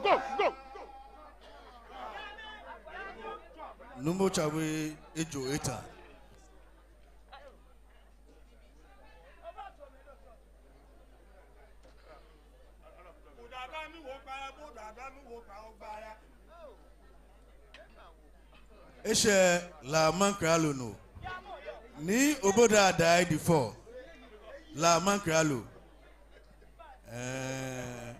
Go, go. Numo Tsawe ejo eta. Eshɛ La Maŋkralo nɔ. Nii Obodai Adai the fourth. La Maŋkralo. Ɛɛ.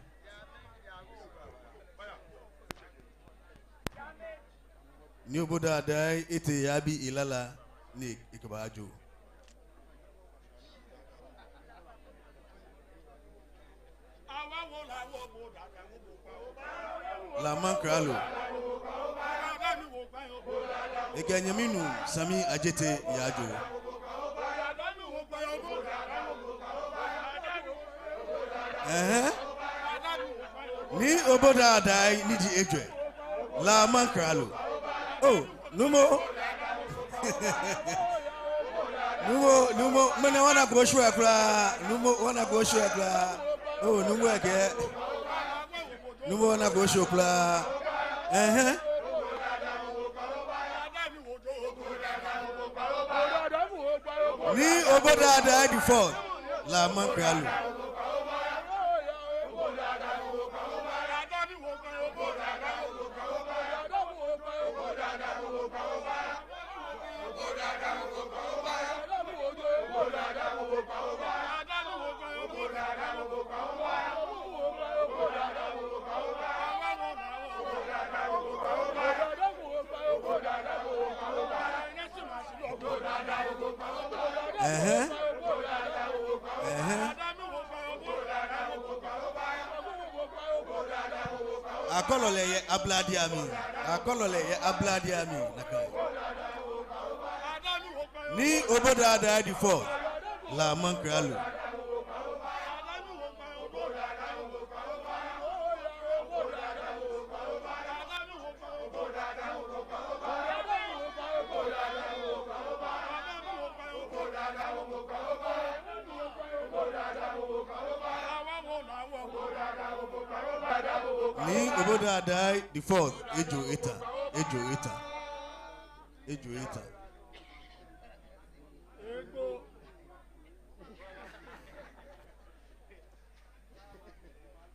Nii Obodai Adai etee eyabi elala ni ekɛbaajo. La Maŋkralo. Ekɛ nyɛmi nuu Sami Ajete yaajo. Ɛhɛɛ. Nii Obodai Adai ni ji ejwɛ. La Maŋkralo. Oh, Numo. Numo, Numo, mɛni wɔnako oshwɛ kwraa. Numo, wɔnako oshwɛ kwraa. Oh, Numo ekɛɛ. Numo, wɔnako oshwɛ kwraa. Ɛhɛɛ. Nii Obodai Adai the fourth. La Maŋkralo. Ɛhɛɛ. Ɛhɛɛ. Akɔlɔ lɛ yɛ ablade amli. Akɔlɔ lɛ yɛ ablade amli. Nakai. Nii Obodai Adai the fourth. La Maŋkralo. Nii Obodai Adai the fourth. Ejo eta. Ejo eta. Ejo eta.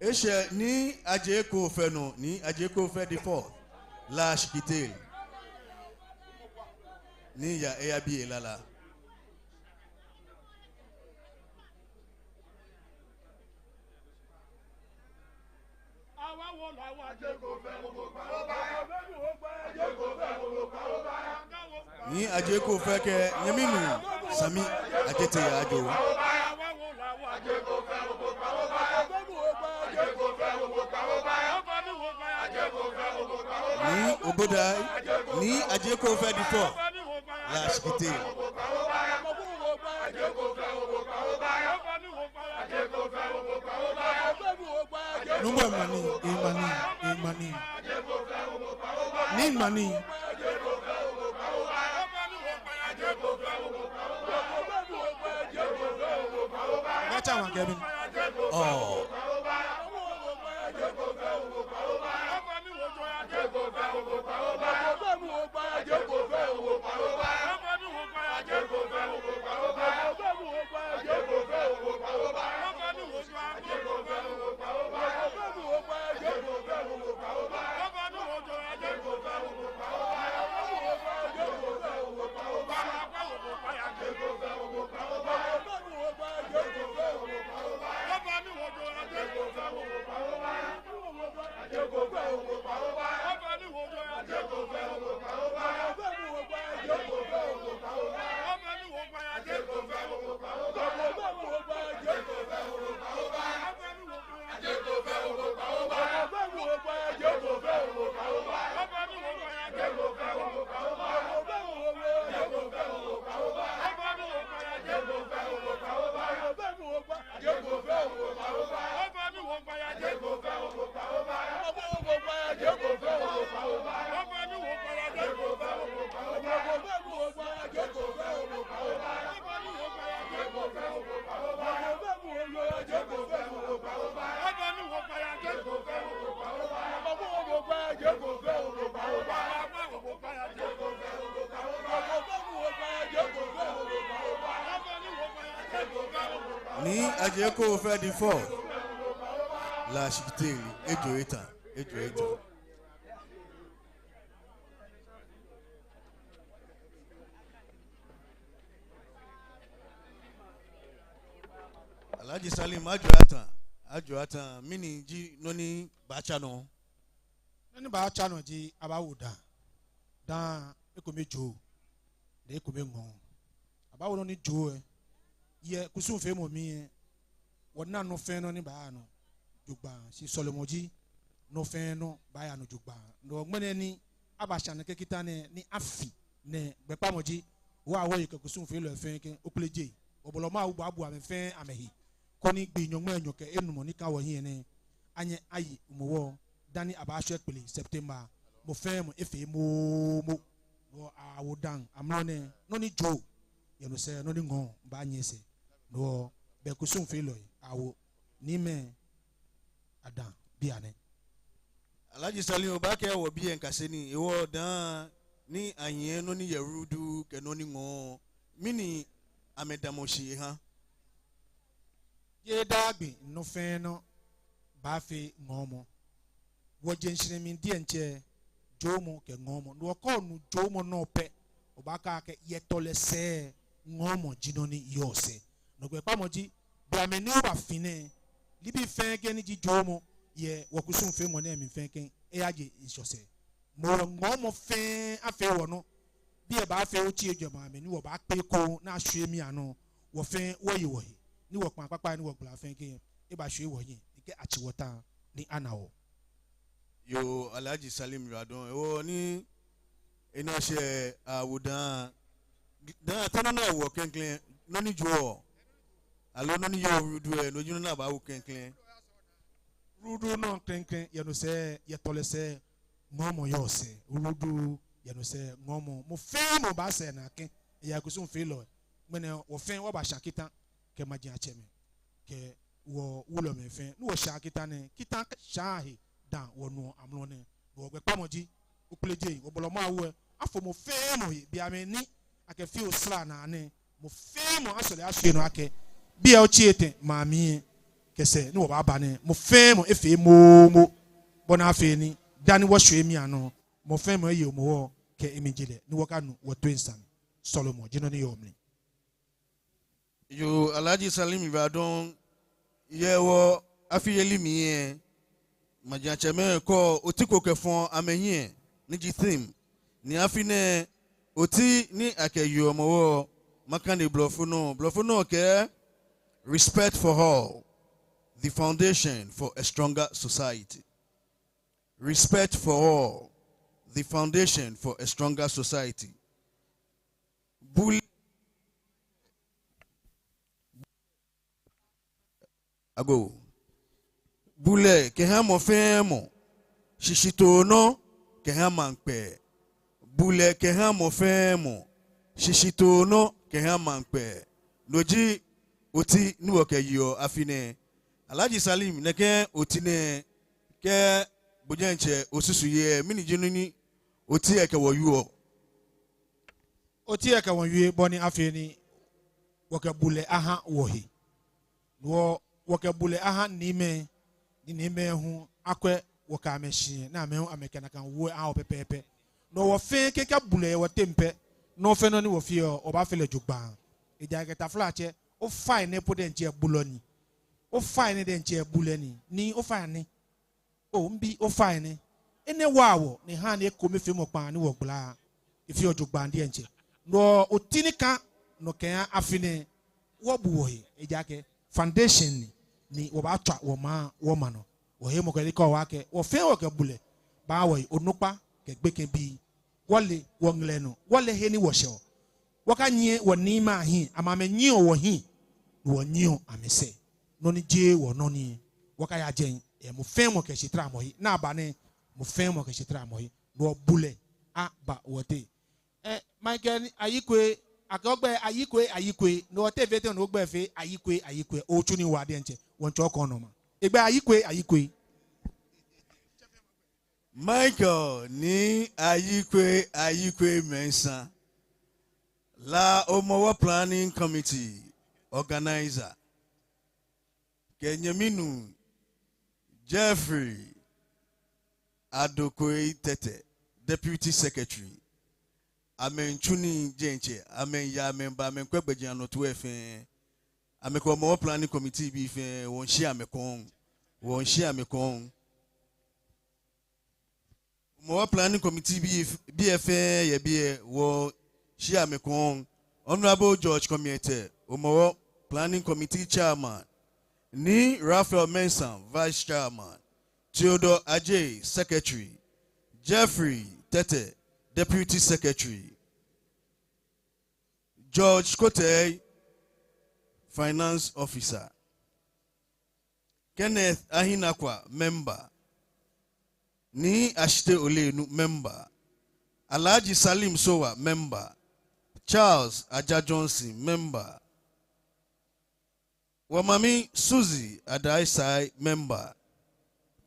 Eshɛ Nii Adjei Koofeh nɔ, Nii Adjei Koofeh the fourth, La Ashikitele. Ni eya, eyabi elala. Nii Adjei Koofeh kɛ nyɛmi nuu Sami Ajete yaajo. Nii Obodai, Nii Adjei Koofeh the fourth, La Ashikitele. Numo, ema nii, ema nii, ema nii. Nii, ema nii. Gacha wa kɛbi. Oh. Nii Adjei Koofeh the fourth. La shikitele, ejɔ eta, ejɔ eta. Alhaji Salim, ajɔ eta, ajɔ eta, mɛni ji nɔ ni baatsa nɔ? Nɔ ni baatsa nɔ ji abaawo dãa. Dãa ekome joo, ni ekome ŋɔɔ. Abaawo nɔ ni joo lɛ. Yɛ kusumfeemɔ mli lɛ, wɔna nɔ fɛɛ nɔ ni baaya nɔ jogbaŋŋ, shi sɔlemɔ ji nɔ fɛɛ nɔ baaya nɔ jogbaŋŋ. No ŋmɛnɛ ni abashã nɛkɛ kita nɛɛ ni afi nɛɛ, gbɛkpamɔ ji, wɔ, wɔyei kɛ kusumfeelɔi fɛɛ kɛ, Ofe Adjei, wɔbɔlɔ mɔ awu bɔ abu amɛ fɛɛ amɛhe, koni gbii nyɔŋmai enyɔ kɛ enumɔ ni ka wɔhiɛ nɛɛ, anyɛ aye Hɔmɔwɔ dani abaashwɛ kpele September, mɔ fɛɛ mɔ efee moomo. No hewɔ awo dãa amrɔ nɛɛ, nɔ ni joo yɛ no sɛɛ, nɔ ni ŋɔɔ baanyiɛ sɛɛ. No hewɔ bɛ kusumfeelɔi, awo niimɛi adãa bianɛ. Alhaji Salim, obaakɛɛ wɔ biɛ ŋkase nii, hewɔ dãa ni anyiɛ, nɔ ni yɔɔ ruudu kɛ nɔ ni ŋɔɔ, mɛni amɛdamɔ shi ehã? Yɛ daa gbi nɔ fɛɛ nɔ baafee ŋɔɔmɔ. Wɔjeŋ shihilɛ mli diɛŋtsɛ, joomɔ kɛ ŋɔɔmɔ. No hewɔ kɛ onu joomɔ nɔ pɛ, obaakɛɛ akɛ yɛ tɔlɛ sɛɛ, ŋɔɔmɔ ji nɔ ni yɔɔ sɛɛ. No gbɛkpamɔ ji, be mli ni wɔbafi nɛɛ, nibii fɛɛ kɛ ni ji joomɔ yɛ wɔkusumfeemɔ nɛɛ mli fɛɛ kɛ, eyaje ŋshɔ sɛɛ. No hewɔ ŋɔɔmɔ fɛɛ afee wɔnɔ. Biɛ baafee otsi ejwɛ maŋ mli ni wɔbaakpe ekoŋŋ ni ashwie mli anɔ. Wɔ fɛɛ wɔye wɔhe, ni wɔkpãa kpakpai ni wɔgbala fɛɛ kɛ, ebashwie wɔhiɛ, ni kɛ atsi wɔ ta ni ana wɔ. Yoo, Alhaji Salim, you are done. Hewɔ ni enɔ shɛ, awo dãa. Dãa, tɛ nɔ ni awoɔ klɛŋklɛŋ, nɔ ni joɔ, aloo nɔ ni yɔɔ ruudu lɛ, no ji nɔ ni abaawo klɛŋklɛŋ? Ruudu nɔ klɛŋklɛŋ, yɛ no sɛɛ, yɛ tɔlɛ sɛɛ, ŋɔɔmɔ yɔɔ sɛɛ. Ruudu yɛ no sɛɛ, ŋɔɔmɔ. Mɔ fɛɛ mɔ baasɛɛ naa kɛ, eya kusumfeelɔ. Ŋmɛnɛ wɔ fɛɛ wɔbashã kita kɛ majiatsɛmɛi kɛ wɔwulɔmɛi fɛɛ, ni wɔshã kita nɛɛ, kita shãa he dãa wɔnuɔ amrɔ nɛɛ. Wɔgbɛkpamɔ ji, Ofe Adjei, wɔbɔlɔ mɔ awu lɛ, afo mɔ fɛɛ mɔ he, be mli ni akɛfeɔ sra naa nɛɛ, mɔ fɛɛ mɔ asɔle ashwie nɔ akɛ, biɛ otsi etɛ maŋ mli lɛ, kɛ sɛɛ ni wɔbaaba nɛɛ, mɔ fɛɛ mɔ efee moomo, bɔ ni afee ni dani wɔshwie mli anɔ, mɔ fɛɛ mɔ eye Hɔmɔwɔ kɛ emlijilɛ, ni wɔkanu wɔtoiŋ sane. Sɔlemɔ ji nɔ ni yɔɔ mli. Yoo, Alhaji Salim, you are done. Yɛ wɔ afiyeli mli lɛ, majiatsɛmɛi kɔɔ oti ko kɛfɔ̃ɔ amɛhiɛ, ni ji theme. Ni afi nɛɛ, oti ni akɛyeɔ Hɔmɔwɔ, makane Blɔfo nɔ. Blɔfo nɔ kɛɛ, Respect for all, the foundation for a stronger society. Respect for all, the foundation for a stronger society. Bulɛ, agoo. Bulɛ kɛhã mɔ fɛɛ mɔ, shishitoo nɔ kɛhã maŋ kpɛɛ. Bulɛ kɛhã mɔ fɛɛ mɔ, shishitoo nɔ kɛhã maŋ kpɛɛ. No ji oti ni wɔkɛyeɔ afi nɛɛ. Alhaji Salim, nɛkɛ oti nɛɛ, kɛ bo diɛŋtsɛ osusuɔ lɛ, mɛni ji nɔ ni oti lɛ kɛ wɔ wieɔ? Oti lɛ kɛ wɔ wie bɔ ni afee ni wɔkɛ bulɛ ahã wɔhe. Wɔ, wɔkɛ bulɛ ahã niimɛi, ni niimɛi hu akwɛ wɔ kɛ amɛ shi, ni amɛ hu amɛkɛ nakai wu lɛ ahã wɔ pɛpɛɛpɛ. No hewɔ wɔ fɛɛ kɛ, kɛ bulɛ yɛ wɔteŋ pɛ, nɔ fɛɛ nɔ ni wɔfeɔ, wɔbaafee lɛ jogbaŋŋ. Ejaakɛ taflatsɛ, ofainɛ po diɛŋtsɛ bulɔ ni. Ofainɛ diɛŋtsɛ bulɛ ni. Ni ofainɛ. Oo, mibi, ofainɛ. Enɛ waa wɔ, ni ehãa ni ekomefeemɔ kpãa ni wɔgbala, efeɔ jogbaŋŋ diɛŋtsɛ. No oti ni kã nɔ kɛhã afi nɛɛ, wɔbu wɔhe, ejaakɛ foundation ni, ni wɔbaatswa wɔmaŋ, wɔmaŋ nɔ. Wɔheɔ mɔ ko ni kɛɔ wɔ akɛ, wɔ fɛɛ wɔkɛ bulɛ baahã wɔhe, onukpa kɛ gbekɛbii. Wɔle wɔŋlɛ nɔ, wɔle he ni wɔshɛɔ. Wɔkanyiɛ wɔniimɛi ahiɛ, amɛ amɛnyiɛɔ wɔhiɛ, ni wɔnyiɛɔ amɛsɛɛ. Nɔ ni jeee wɔnɔ ni, wɔkaya jɛi, ɛɛ, mɔ fɛɛ mɔ kɛ shitaramɔ he. Ni aba nɛɛ, mɔ fɛɛ mɔ kɛ shitaramɔ he. No hewɔ bulɛ aba wɔteŋ. Ɛɛ, Michael Ayikwei, akɛ ogbɛi Ayikwei, Ayikwei. No hewɔ te fɛɛ te ni ogbɛi fee Ayikwei, Ayikwei. Otsu nii waa diɛŋtsɛ. Wɔŋtsɔ kɔnɔ ma. Egbɛi Ayikwei, Ayikwei. Michael Nii Ayikwei, Ayikwei Mensah. La Hɔmɔwɔ Planning Committee organizer, kɛ nyɛminuu Jeffrey Adokoi Tɛtɛ, Deputy Secretary. Amɛmiitsu nii diɛŋtsɛ, amɛmiiya, amɛmiiba, amɛmiikwɛ gbɛjianɔtoo lɛ fɛɛ. Amɛkɛ Hɔmɔwɔ Planning Committee bii fɛɛ, wɔmiishiɛ amɛ kɔŋ, wɔmiishiɛ amɛ kɔŋ. Hɔmɔwɔ Planning Committee bii, bii lɛ fɛɛ yɛ biɛ, wɔmiishiɛ amɛ kɔŋ. Honorable George Komiete, Hɔmɔwɔ Planning Committee Chairman. Nii Raphael Mensah, Vice Chairman. Theodore Adjei, Secretary. Jeffrey Tɛtɛ, Deputy Secretary. George Kotei, Finance Officer. Kenneth Ahinakwa, member. Nii Ashitey Ollennu, member. Alhaji Salim Sowah, member. Charles Adjah Johnson, member. Wɔmami Suzy Adai Sai, member.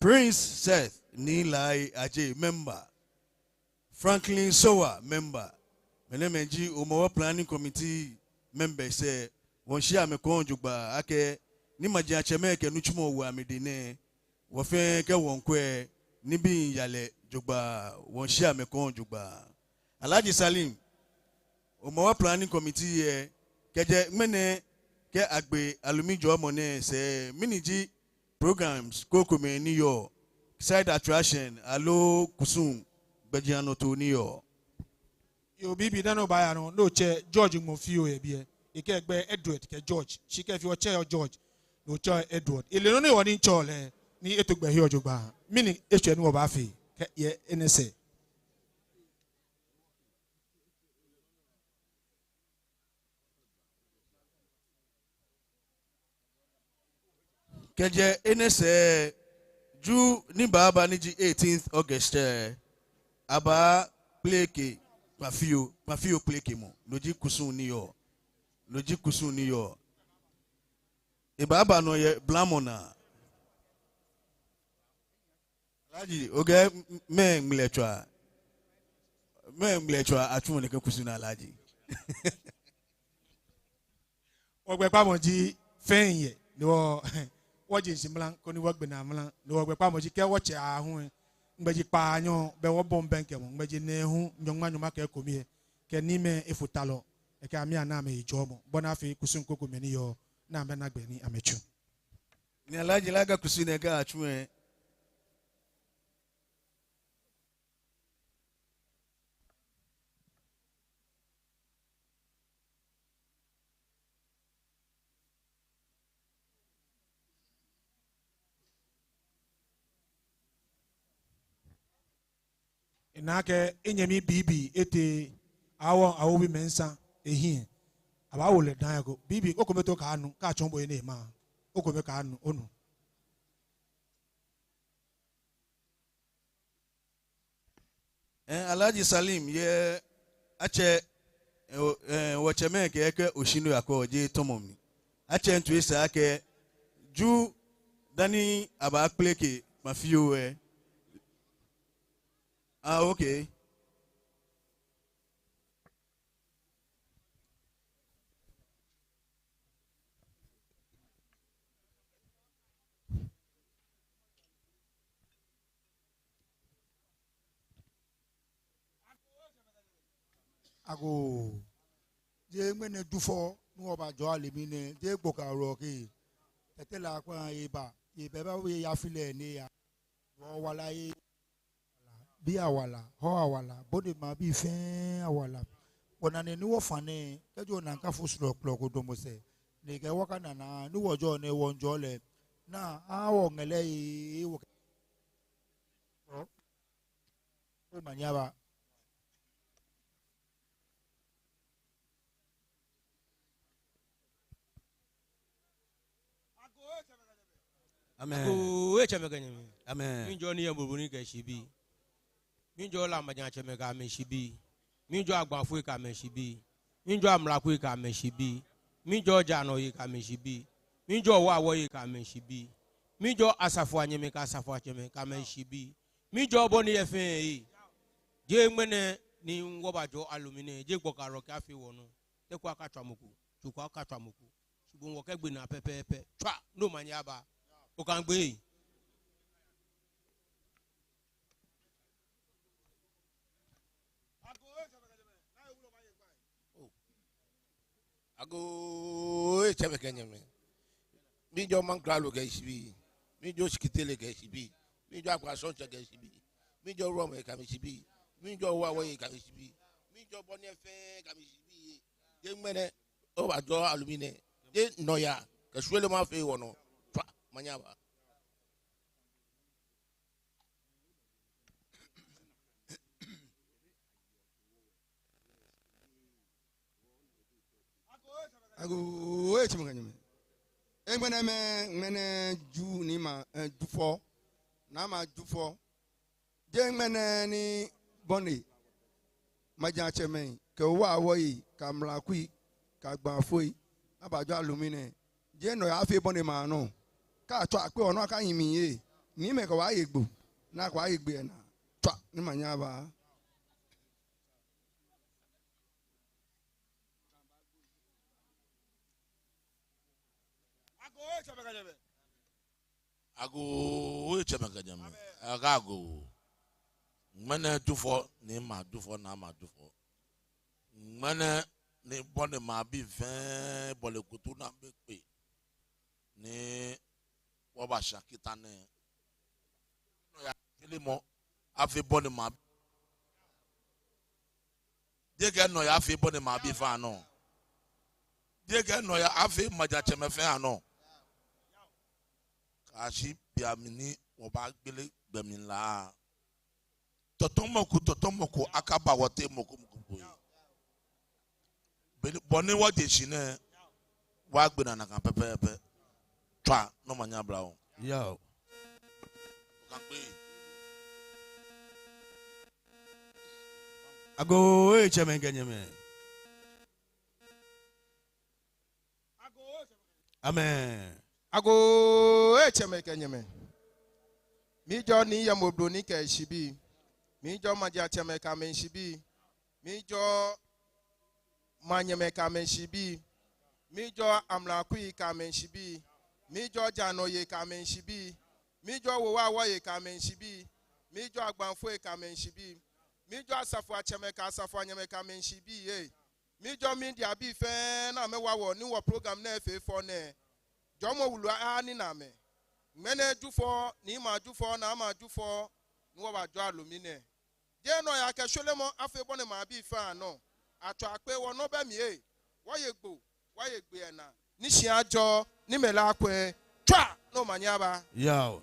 Prince Seth Nii Laryea Adjei, member. Franklin Sowah, member. Mɛnɛmɛi ji Hɔmɔwɔ Planning Committee members lɛ, wɔmiishiɛ amɛ kɔŋ jogbaŋŋ akɛ ni majiatsɛmɛi kɛ nitsumɔ wo amɛdɛŋ nɛɛ, wɔ fɛɛ kɛ wɔmiikwɛ, nibii miiya lɛ jogbaŋŋ, wɔmiishiɛ amɛ kɔŋ jogbaŋŋ. Alhaji Salim, Hɔmɔwɔ Planning Committee lɛ, kɛjɛ ŋmɛnɛ kɛ agbe alumi jɔɔmɔ nɛɛ sɛɛ, mɛni ji programs krokomɛi ni yɔɔ, side attraction aloo kusum gbɛjianɔtoo ni yɔɔ? Yoo, bibii, dani obaaya nɔ, ni otsɛ George ŋmɔ fioo yɛ biɛ. Ekɛ egbɛi Edward kɛ George. Shi kɛ́ efee otsɛ George, ni otsɛ Edward. Ele nɔ ni wɔnitsɛ lɛ, ni eto gbɛ hiɛ jogbaŋŋ. Mɛni eshwɛ ni wɔbaafee kɛ yɛ enɛ sɛɛ? Kɛjɛ enɛ sɛɛ, Ju ni baaba ni ji eighteenth August lɛ, abaakpeleke kpafioo, kpafioo kpelekemɔ. No ji kusum ni yɔɔ. No ji kusum ni yɔɔ. Ebaaba nɔ yɛ blamɔ naa. Alhaji, okɛɛ m-, m-, mɛɛ ŋmlɛtswaa? Mɛɛ ŋmlɛtswaa atsuɔ nɛkɛ kusum nɛɛ, Alhaji? Wɔgbɛkpamɔ ji fɛɛ yɛ, ni wɔ, wɔje shishi mra, koni wɔgbe naa mra, ni wɔgbɛkpamɔ ji kɛ́ wɔtsɛ aahu lɛ, ŋmɛji kpaanyɔ, bɛ wɔbɔi bɛŋkɛmɔ, ŋmɛji nɛɛhu, nyɔŋma nyɔŋma kɛ ekome lɛ, kɛ niimɛi efo talɔ, ekɛ amɛ ana amɛhe jɔɔmɔ, bɔ ni afee kusum krokomɛi ni yɔɔ, ni amɛna gbɛ ni amɛtsu. Ni Alhaji, lɛ akɛ kusum nɛɛ kɛ atsu lɛ, ena akɛ enyɛmi Bibi etee Awo, Awobi Mensah ehiɛ. Abaawo lɛ dãa eko. Bibi, okome too kaanu, kɛ atsɔɔ bo he ni ema. Okome kaanu, onu. Ɛɛ, Alhaji Salim, yɛ atsɛ, ɛɛ, o-, ɛɛ, wɔtsɛmɛi kɛɛ kɛ oshi nɔ ko, jeee tɔmɔ mli. Atsɛ miitao esa akɛ Ju dani abaakpeleke kpafioo lɛ. Ah, okay. Agoo. Jeee ŋmɛnɛ Jufɔ ni wɔbajɔɔ alumi nɛɛ, jeee gbokaŋ wulɔmɔ kɛ. Tɛtɛ La kpaa eba, eba, eba, eba, eya fɛɛ lɛ ni eya. Wɔ wala yɛ, bii awala, hɔ awala, bɔ ni maŋbii fɛɛ awala. Wɔnane ni wɔfã nɛɛ, kɛji ona ŋkafo srɔtoi kpɔlɔ ko damɔ sɛɛ, ni kɛ wɔkana naa, ni wɔjɔɔ nɛɛ wɔmiijɔɔ lɛ. Naa, aa wɔŋɛlɛ yɛ, wɔkɛ. Ɔ? Omanye aba. Amɛɛ. Agoo, etsɛmɛi kɛ nyɛmɛi. Amɛɛ. Miijɔɔ Nii Yemo Obroni kɛ eshiabii. Miijɔɔ La maŋtsɛmɛi kɛ amɛshiabii. Miijɔɔ agbaafoi kɛ amɛshiabii. Miijɔɔ amlakui kɛ amɛshiabii. Miijɔɔ jaanɔyei kɛ amɛshiabii. Miijɔɔ wɔwɔyei kɛ amɛshiabii. Miijɔɔ asafoanyɛmɛi kɛ asafoiatsɛmɛi kɛ amɛshiabii. Miijɔɔ bɔ ni yɔɔ fɛɛ yɛ. Jeee ŋmɛnɛ ni wɔbajɔɔ alumi nɛɛ, jeee gbokaŋ wulɔmɔ kɛ afee wɔnɔ. Te ko akatswa mɔ ko, tso ko akatswa mɔ ko. Sugbon wɔkɛgbe naa pɛpɛɛpɛ. Tswa, ni omanye aba. Okaŋ gbee. Agoo, ee, tsɛmɛi kɛ nyɛmɛi. Miijɔɔ Mankralo kɛ eshiabii. Miijɔɔ Shikitele kɛ eshiabii. Miijɔɔ Akwashɔŋtsɛ kɛ eshiabii. Miijɔɔ Rome kɛ amɛshiabii. Miijɔɔ Owawɔye kɛ amɛshiabii. Miijɔɔ bɔ ni efee kɛ amɛshiabii. Jeee ŋmɛnɛ, wɔbajɔɔ alumi nɛɛ. Jeee nɔyaa kɛ shweremɔ afee wɔnɔ. Tswa, omanye aba. Agoo, ee, tsɛmɛi kɛ nyɛmɛi. Ee, ŋmɛnɛ mɛɛ, ŋmɛnɛ Ju ni ma, ee, Jufɔ, Naa Maa Jufɔ. Jeee ŋmɛnɛ ni Bɔne majiatsɛmɛi kɛ Owawɔyei kɛ amlakui kɛ agbaafoi abajɔɔ alumi nɛɛ. Jeee nɔyaa afee Bɔne maŋ nɔ. Kɛ atswa akpe wɔnɔ akahi mli ee. Ni mɛi kɛ wɔ aye gbo, ni akɛ wɔ aye gbo yɛ naa. Tswa, ni omanye aba. Agoo, ee, tsɛmɛi kɛ nyɛmɛi. Agoo, ee, tsɛmɛi kɛ nyɛmɛi. Agoo. Ŋmɛnɛ Jufɔ, Nii Maa Jufɔ, Naa Maa Jufɔ. Ŋmɛnɛ ni Bɔne maŋbii fɛɛ bɔle kutu ni amɛkpe ni wɔbasha kita nɛɛ. Nɔyaa shweremɔ afee Bɔne maŋbii. Jeee akɛ nɔyaa afee Bɔne maŋbii fɛɛ anɔ. Jeee akɛ nɔyaa afee majiatsɛmɛi fɛɛ anɔ. Kɛyashi be mli ni wɔbaagbele gbɛ mli lɛ, tɔtɔmɔ ko, tɔtɔmɔ ko akaba wɔteŋ mɔ ko mɔ ko. Bɔ ni wɔje shishi nɛɛ, wɔgbe naa nakai pɛpɛɛpɛ. Tswa, ni omanye aba oo. Yao. Okaŋ gbee. Agoo, ee, tsɛmɛi kɛ nyɛmɛi. Amen. Agoo, ee, tsɛmɛi kɛ nyɛmɛi. Miijɔɔ Nii Yemo Obroni kɛ eshiabii. Miijɔɔ majiatsɛmɛi kɛ amɛshiabii. Miijɔɔ manyɛmɛi kɛ amɛshiabii. Miijɔɔ amlakui kɛ amɛshiabii. Miijɔɔ jaanɔyei kɛ amɛshiabii. Miijɔɔ Owawɔyei kɛ amɛshiabii. Miijɔɔ agbaafoi kɛ amɛshiabii. Miijɔɔ asafoiatsɛmɛi kɛ asafoianyɛmɛi kɛ amɛshiabii ee. Miijɔɔ mediabii fɛɛ ni amɛwa wɔ ni wɔ program nɛɛ efee fɛo nɛɛ. Jɔɔmɔ wulu aha ni amɛ. Ŋmɛnɛ Jufɔ, Nii Maa Jufɔ, Naa Maa Jufɔ, ni wɔbajɔɔ alumi nɛɛ. Jeee nɔyaa kɛ shweremɔ afee Bɔne maŋbii fɛɛ anɔ. Atswa akpe wɔnɔ be mli ee. Wɔye gbo, wɔye gbo yɛ naa. Ni shia ajɔ, ni mɛi lɛ akwɛ. Tswa, ni omanye aba. Yao.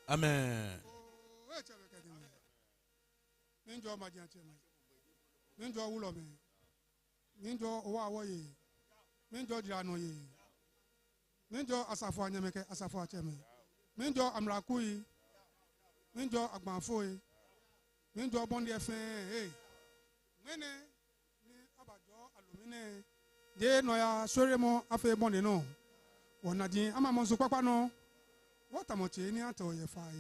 Amen. Miijɔɔ majiatsɛmɛi. Miijɔɔ wulɔmɛi. Miijɔɔ Owawɔyei. Miijɔɔ jaanɔyei. Miijɔɔ asafoianyɛmɛi kɛ asafoiatsɛmɛi. Miijɔɔ amlakui. Miijɔɔ agbaafoi. Miijɔɔ Bɔne fɛɛ ee. Ŋmɛnɛ ni abajɔɔ alumi nɛɛ, jeee nɔyaa shweremɔ afee Bɔne nɔ. Wɔnaji amamɔ nsu kpakpa nɔ. Wɔtamɔ tsei ni atɔ yɛ fai.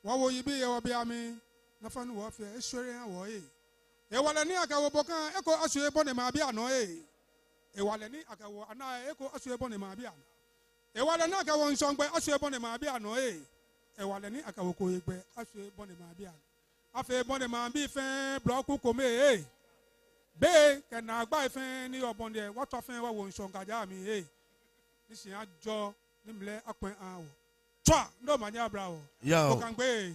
Wɔwo yibii yɛ wɔbeiaŋ mli. Nafa ni wɔfee eshwere aha wɔ ee. Hewalɛ ni akɛwo boka eko ashwie Bɔne maŋbii anɔ ee. Hewalɛ ni akɛwo anaa eko ashwie Bɔne maŋbii anɔ. Hewalɛ ni akɛwo ŋshɔŋgbɛ ashwie Bɔne maŋbii anɔ ee. Hewalɛ ni akɛwo kooyigbɛ ashwie Bɔne maŋbii anɔ. Afee Bɔne maŋbii fɛɛ blɔku kome ee. Bei kɛ naagbai fɛɛ ni yɔɔ Bɔne, wɔtsɔ fɛɛ wɔwo ŋshɔŋgbɛ ja mli ee. Ni shia ajɔ, ni mlɛ akwɛ aha wɔ. Tswa, ni omanye aba oo. Yao. Okaŋ gbee.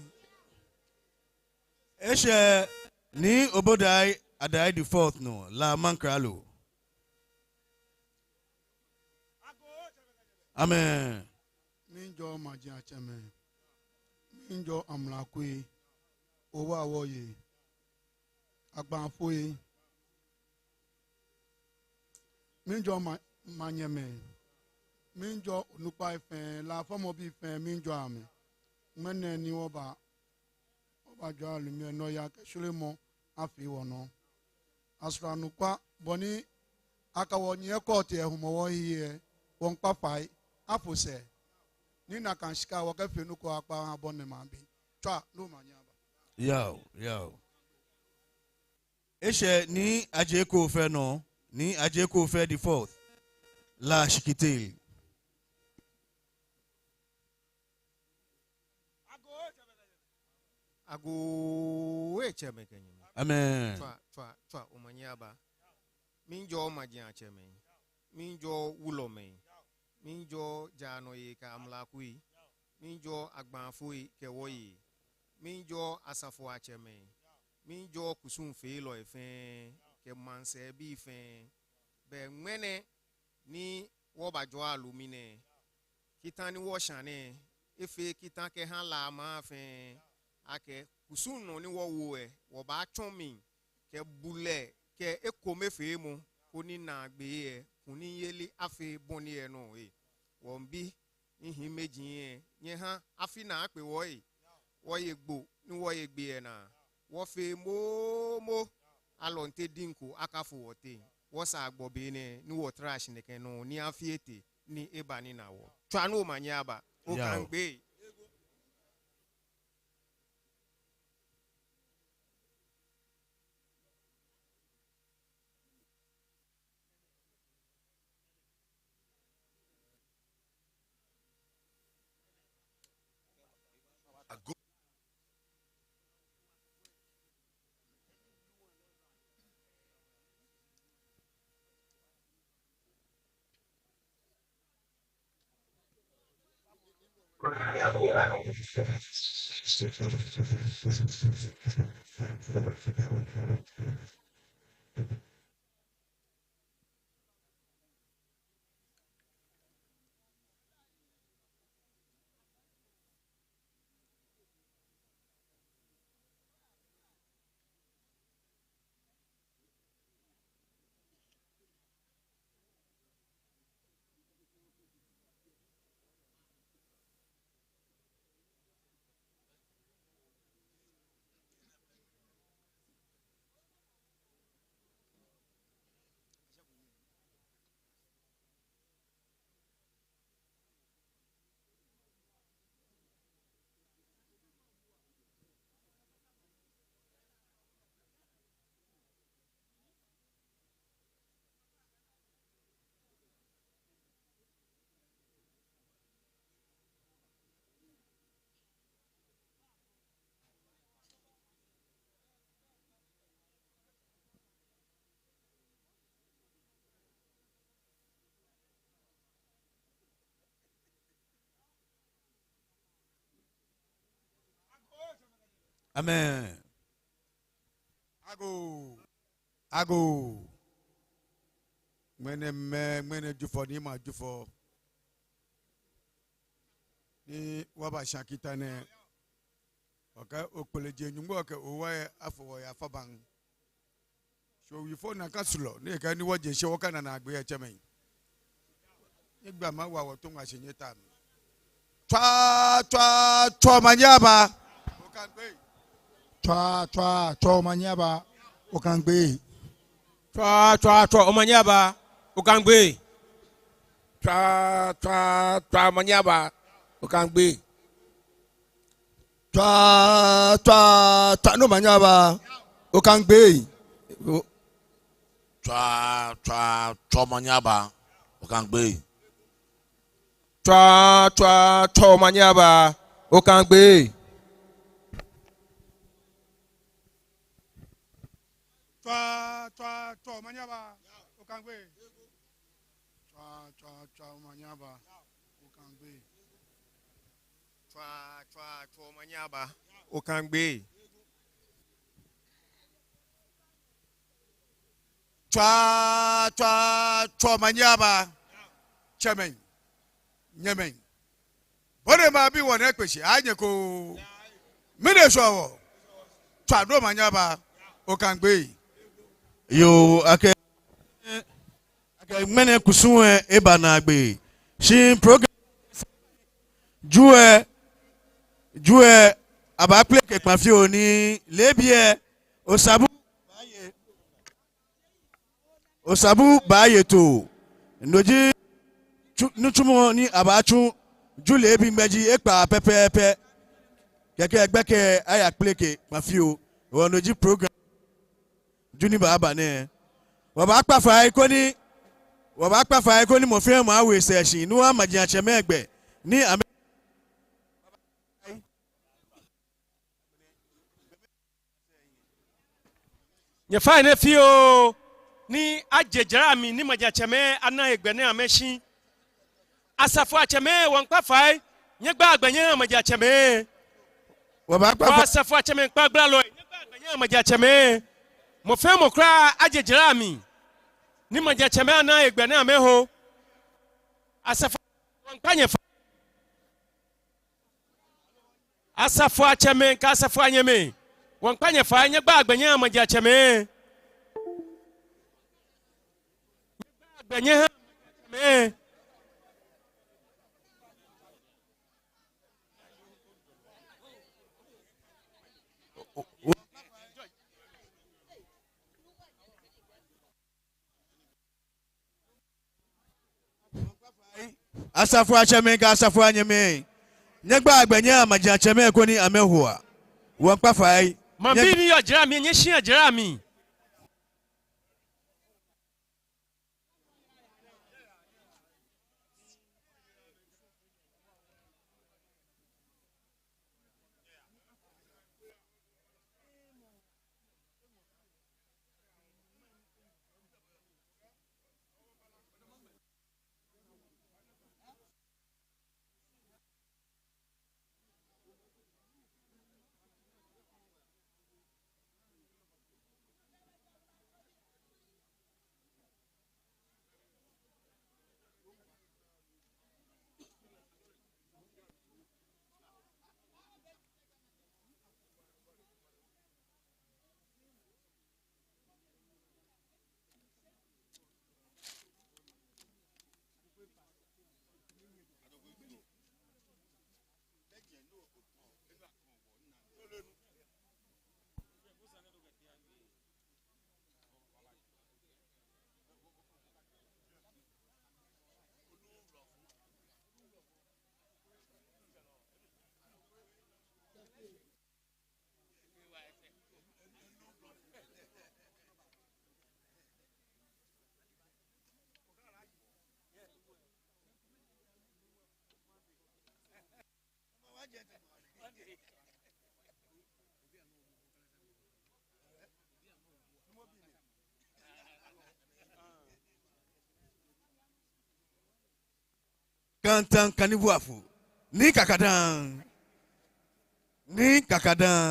Eshɛ Nii Obodai Adai the fourth nɔ, La Mankralo. Amen. Miijɔɔ majiatsɛmɛi. Miijɔɔ amlakui. Owawɔyei. Agbaafoi. Miijɔɔ ma-, manyɛmɛi. Miijɔɔ onukpai fɛɛ, La fɔmɔbii fɛɛ, miijɔɔ amɛ. Ŋmɛnɛ ni wɔba, wɔbajɔɔ alumi nɛɛ, nɔyaa kɛ shweremɔ afee wɔnɔ. Asra nukpa, bɔ ni Akɛ wɔnyiɛ kɔɔti lɛ hu mɔ wɔhiɛ, wɔmiikpa fai, afo sɛɛ. Ni nakai shika wɔkɛfee nɔ ko akpa aha Bɔne maŋbii. Tswa, ni omanye aba. Yao, yao. Eshɛ Nii Adjei Koofeh nɔ, Nii Adjei Koofeh the fourth. La Shikitele. Agoo, etsɛmɛi kɛ nyɛmɛi. Amen. Tswa, tswa, tswa, omanye aba. Miijɔɔ majiatsɛmɛi. Miijɔɔ wulɔmɛi. Miijɔɔ jaanɔyei kɛ amlakui. Miijɔɔ agbaafoi kɛ wɔyei. Miijɔɔ asafoiatsɛmɛi. Miijɔɔ kusumfeelɔi fɛɛ kɛ maŋsɛɛbii fɛɛ. Bɛ ŋmɛnɛ ni wɔbajɔɔ alumi nɛɛ, kita ni wɔshã nɛɛ, efee kita kɛha La maŋ fɛɛ, akɛ kusum nɔ ni wɔwo lɛ, wɔbaatsɔ mli kɛ bulɛ kɛ ekomefeemɔ, koni naagbee lɛ kunimyeli afee bɔ ni yɔɔ nɔ lɛ. Wɔmiibi ni hiimeji lɛ, nyɛhaa afi nɛɛ akpe wɔ lɛ. Wɔye Gbo ni wɔye Gbiɛna. Wɔfee moomo, alɔnte diŋ ko akafo wɔteŋ. Wɔsaa gbɔ be nɛɛ ni wɔtara shi nɛkɛ nɔŋŋ ni afi etee ni eba nina wɔ. Tswa ni omanye aba. Yao. Okaŋ gbee. Amen. Agoo. Agoo. Ŋmɛnɛ mɛi, ŋmɛnɛ Jufɔ ni ma Jufɔ. Ni wɔbashã kita nɛɛ. Okɛ Okpeleje Nyɔŋmɔ kɛ owa yɛ afɔ wɔ yɛ afabaŋ. Shi owifo nakai sulɔ, ni ekɛɛ ni wɔje shi wɔkana naagbee yɛ tsɛmɛi. Ni gbɔmɔ wa wɔto ŋa shi nyɛtam. Tswa, tswa, tswa omanye aba. Okaŋ gbee. Tswa, tswa, tswa omanye aba. Okaŋ gbee. Tswa, tswa, tswa omanye aba. Okaŋ gbee. Tswa, tswa, tswa omanye aba. Okaŋ gbee. Tswa, tswa, tswa ni omanye aba. Okaŋ gbee. Tswa, tswa, tswa omanye aba. Okaŋ gbee. Tswa, tswa, tswa omanye aba. Okaŋ gbee. Tswa, tswa, tswa omanye aba. Okaŋ gbee. Tswa, tswa, tswa omanye aba. Okaŋ gbee. Tswa, tswa, tswa omanye aba. Okaŋ gbee. Tswa, tswa, tswa omanye aba. Tsɛmɛi, nyɛmɛi. Bɔ ni mabi wɔ nɛɛ kpee shi, anyɛ ko. Mɛni shwɛ wɔ? Tswa ni omanye aba. Okaŋ gbee. Yoo, akɛ, akɛ ŋmɛnɛ kusum lɛ eba naagbee. Shi program Ju lɛ, Ju lɛ, abaa play kɛ kpãa fioo ni leebi lɛ, Osabu. Osabu baaye too. No ji tsu-, nitsumɔ ni abaatsu Ju leebi ŋmɛji ekpaa pɛpɛɛpɛ. Kɛkɛ gbɛkɛ ayakpleke kpa fioo. Hewɔ no ji program Ju ni baaba nɛɛ. Wɔbaakpa fai koni, wɔbaakpa fai koni mɔ fɛɛ mɔ awo esɛɛ shi, ni wɔha majiatsɛmɛi gbɛ ni amɛ- Nyɛfainɛ fioo, ni aje jara mli ni majiatsɛmɛi ana hegbɛ ni amɛshi. Asafoiatsɛmɛi, wɔmiikpa fai, nyɛgbaa gbɛ nyɛhaa majiatsɛmɛi. Wɔbaakpa fai. Asafoiatsɛmɛi kpagbalɔi, nyɛgbaa gbɛ nyɛhaa majiatsɛmɛi. Mɔ fɛɛ mɔ kwraa aje jara mli ni majiatsɛmɛi ana hegbɛ ni amɛho. Asafo, wɔmiikpa nyɛ fai. Asafoiatsɛmɛi kɛ asafoianyɛmɛi, wɔmiikpa nyɛ fai, nyɛgbaa gbɛ nyɛhaa majiatsɛmɛi. Nyɛgbaa gbɛ nyɛhaa majiatsɛmɛi. Asafoiatsɛmɛi kɛ asafoianyɛmɛi, nyɛgbaa gbɛ nyɛhaa majiatsɛmɛi koni amɛhoa. Wɔmiikpa fai. Maŋbii ni yɔɔ jara mli, nyɛshiɛa jara mli. Kantaŋ Kanibuafo. Nii Kakadaŋ. Nii Kakadaŋ.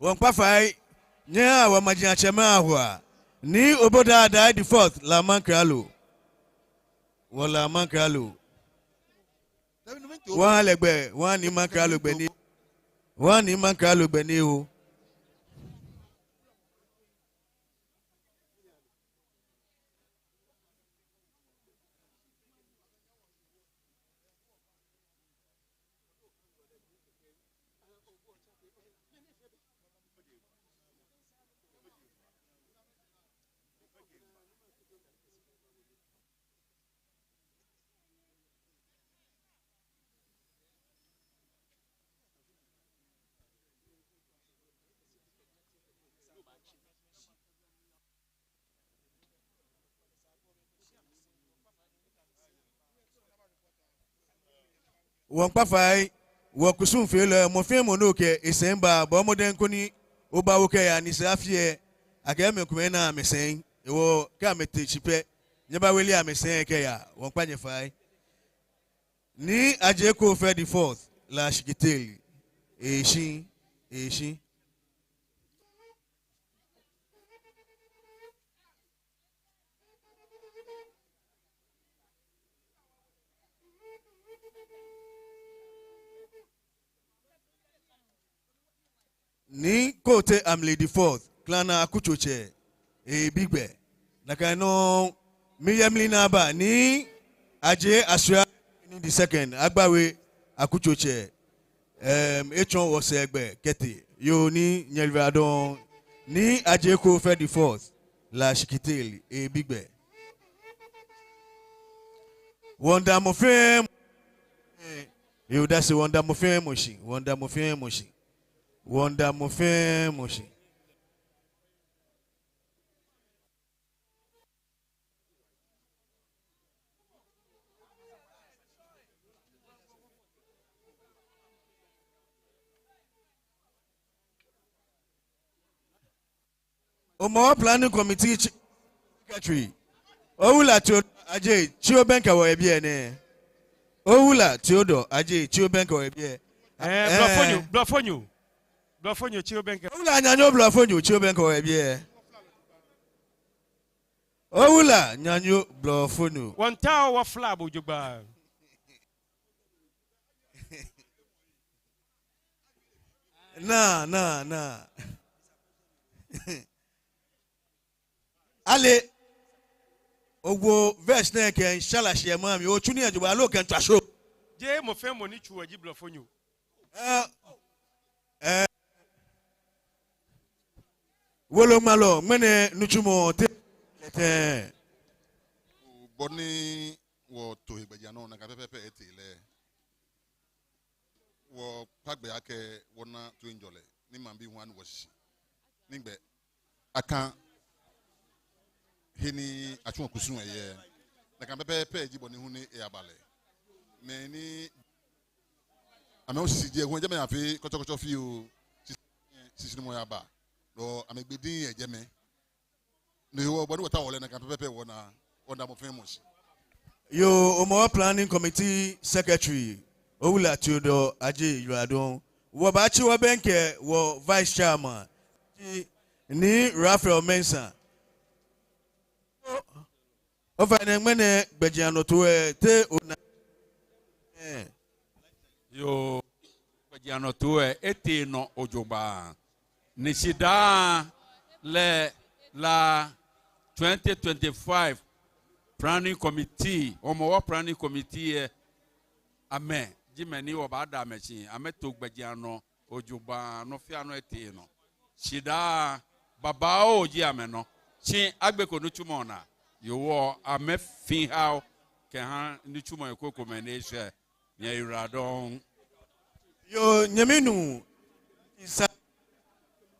Wɔmiikpa fai, nyɛhaa wɔ majiatsɛmɛi ahoa. Nii Oboda Adai the fourth, La Maŋkralo. Wɔ La Maŋkralo. Wɔha lɛ gbɛ, wɔha Nii Maŋkralo gbɛ ni. Wɔha Nii Maŋkralo gbɛ ni eho. Wɔmiikpa fai, wɔkusumfeelɔi, mɔ fɛɛ mɔ ni okɛ esɛi baa, bɔɔ mɔdɛŋ koni oba. Okɛya ni sɛɛ afi lɛ, akɛɛ mɛi komɛi naaa amɛsɛi. Hewɔ kɛ amɛte shi pɛ, nyɛbawelea amɛsɛi kɛya. Wɔmiikpa nyɛ fai. Nii Adjei Koofeh the fourth, La Shikitele. Eshi, eshi. Nii Kotey Amli the fourth, Klana akutsotsɛ, ebi gbɛ. Nakai nɔŋŋ, miiye mli ni maba, Nii Adjei Asua, Nii the second, Agbawe akutsotsɛ, em, etsɔ wɔsɛɛ gbɛ kɛtee. Yoo, Nii, nyɛyiwaladɔŋŋ. Nii Adjei Koofeh the fourth, La Shikitele, ebi gbɛ. Wɔmiida mɔ fɛɛ mɔ, yoo, that's it, wɔmiida mɔ fɛɛ mɔ shi, wɔmiida mɔ fɛɛ mɔ shi, wɔmiida mɔ fɛɛ mɔ shi. Hɔmɔwɔ Planning Committee ch-, Secretary, Owula Theodore Adjei, tsi obɛŋkɛ wɔ yɛ biɛ nɛɛ. Owula Theodore Adjei, tsi obɛŋkɛ wɔ yɛ biɛ. Eh, eh. Blɔfonyo, blɔfonyo. Blɔfonyo, tsi obɛŋkɛ. Owula Nyanyo Blɔfonyo, tsi obɛŋkɛ wɔ yɛ biɛ. Owula Nyanyo Blɔfonyo. Wɔmiitao wɔfla bo jogbaŋŋ. Naa, naa, naa. Ale, ogbo verse nɛɛ kɛ ŋshala shi yɛ mami, otsu nii yɛ jogbaŋŋ, aloo kɛmiitswa shi. Jeee mɔ fɛɛ mɔ ni tsuɔ ji blɔfonyo. Eh, eh. Woloŋmalɔ, ŋmɛnɛ nitsumɔ te tɛŋŋ? Bɔ ni wɔto he gbɛjianɔ nakai pɛpɛɛpɛ etee lɛ, wɔkpa gbɛ akɛ wɔna toiŋjɔlɛ ni maŋbii hu anu wɔshishi. Ni gbɛ aka he ni atsuɔ kusum lɛ yɛ. Nakai pɛpɛɛpɛ ji bɔ ni hu ni eyaba lɛ. Mɛi ni amɛwo shishi jɛ hu jɛmɛ afee kɔtsɔkɔtsɔ fioo. Shishi, shishinumɔ yaba. No amɛgbe diŋŋ yɛ jɛmɛ. No hewɔ bɔ ni wɔtaoɔ lɛ nakai pɛpɛɛpɛ wɔna, wɔmiida mɔ fɛɛ mɔ shi. Yoo, Hɔmɔwɔ Planning Committee Secretary, Owula Theodore Adjei, yiwaladɔŋŋ. Wɔbaatsi wɔbɛŋkɛ wɔ Vice Chairman, Nii Raphael Mensah. Ofainɛ, ŋmɛnɛ gbɛjianɔtoo lɛ, te ona? Eh. Yoo, gbɛjianɔtoo lɛ, etee nɔ jogbaŋŋ. Ni shidaa lɛ, La twenty twenty-five Planning Committee, Hɔmɔwɔ Planning Committee lɛ, amɛji mɛi ni wɔbaada amɛ shi, amɛto gbɛjianɔ jogbaŋŋ, nɔ fɛɛ nɔ etee nɔ. Shidaa babaoo ji amɛnɔ. Shi agbeko nitsumɔ naa. Yoo, amɛfee hao kɛha nitsumɔ ekokomɛi ni eshwɛ. Nyɛyiwaladɔŋŋ. Yoo, nyɛminuu, Sa-,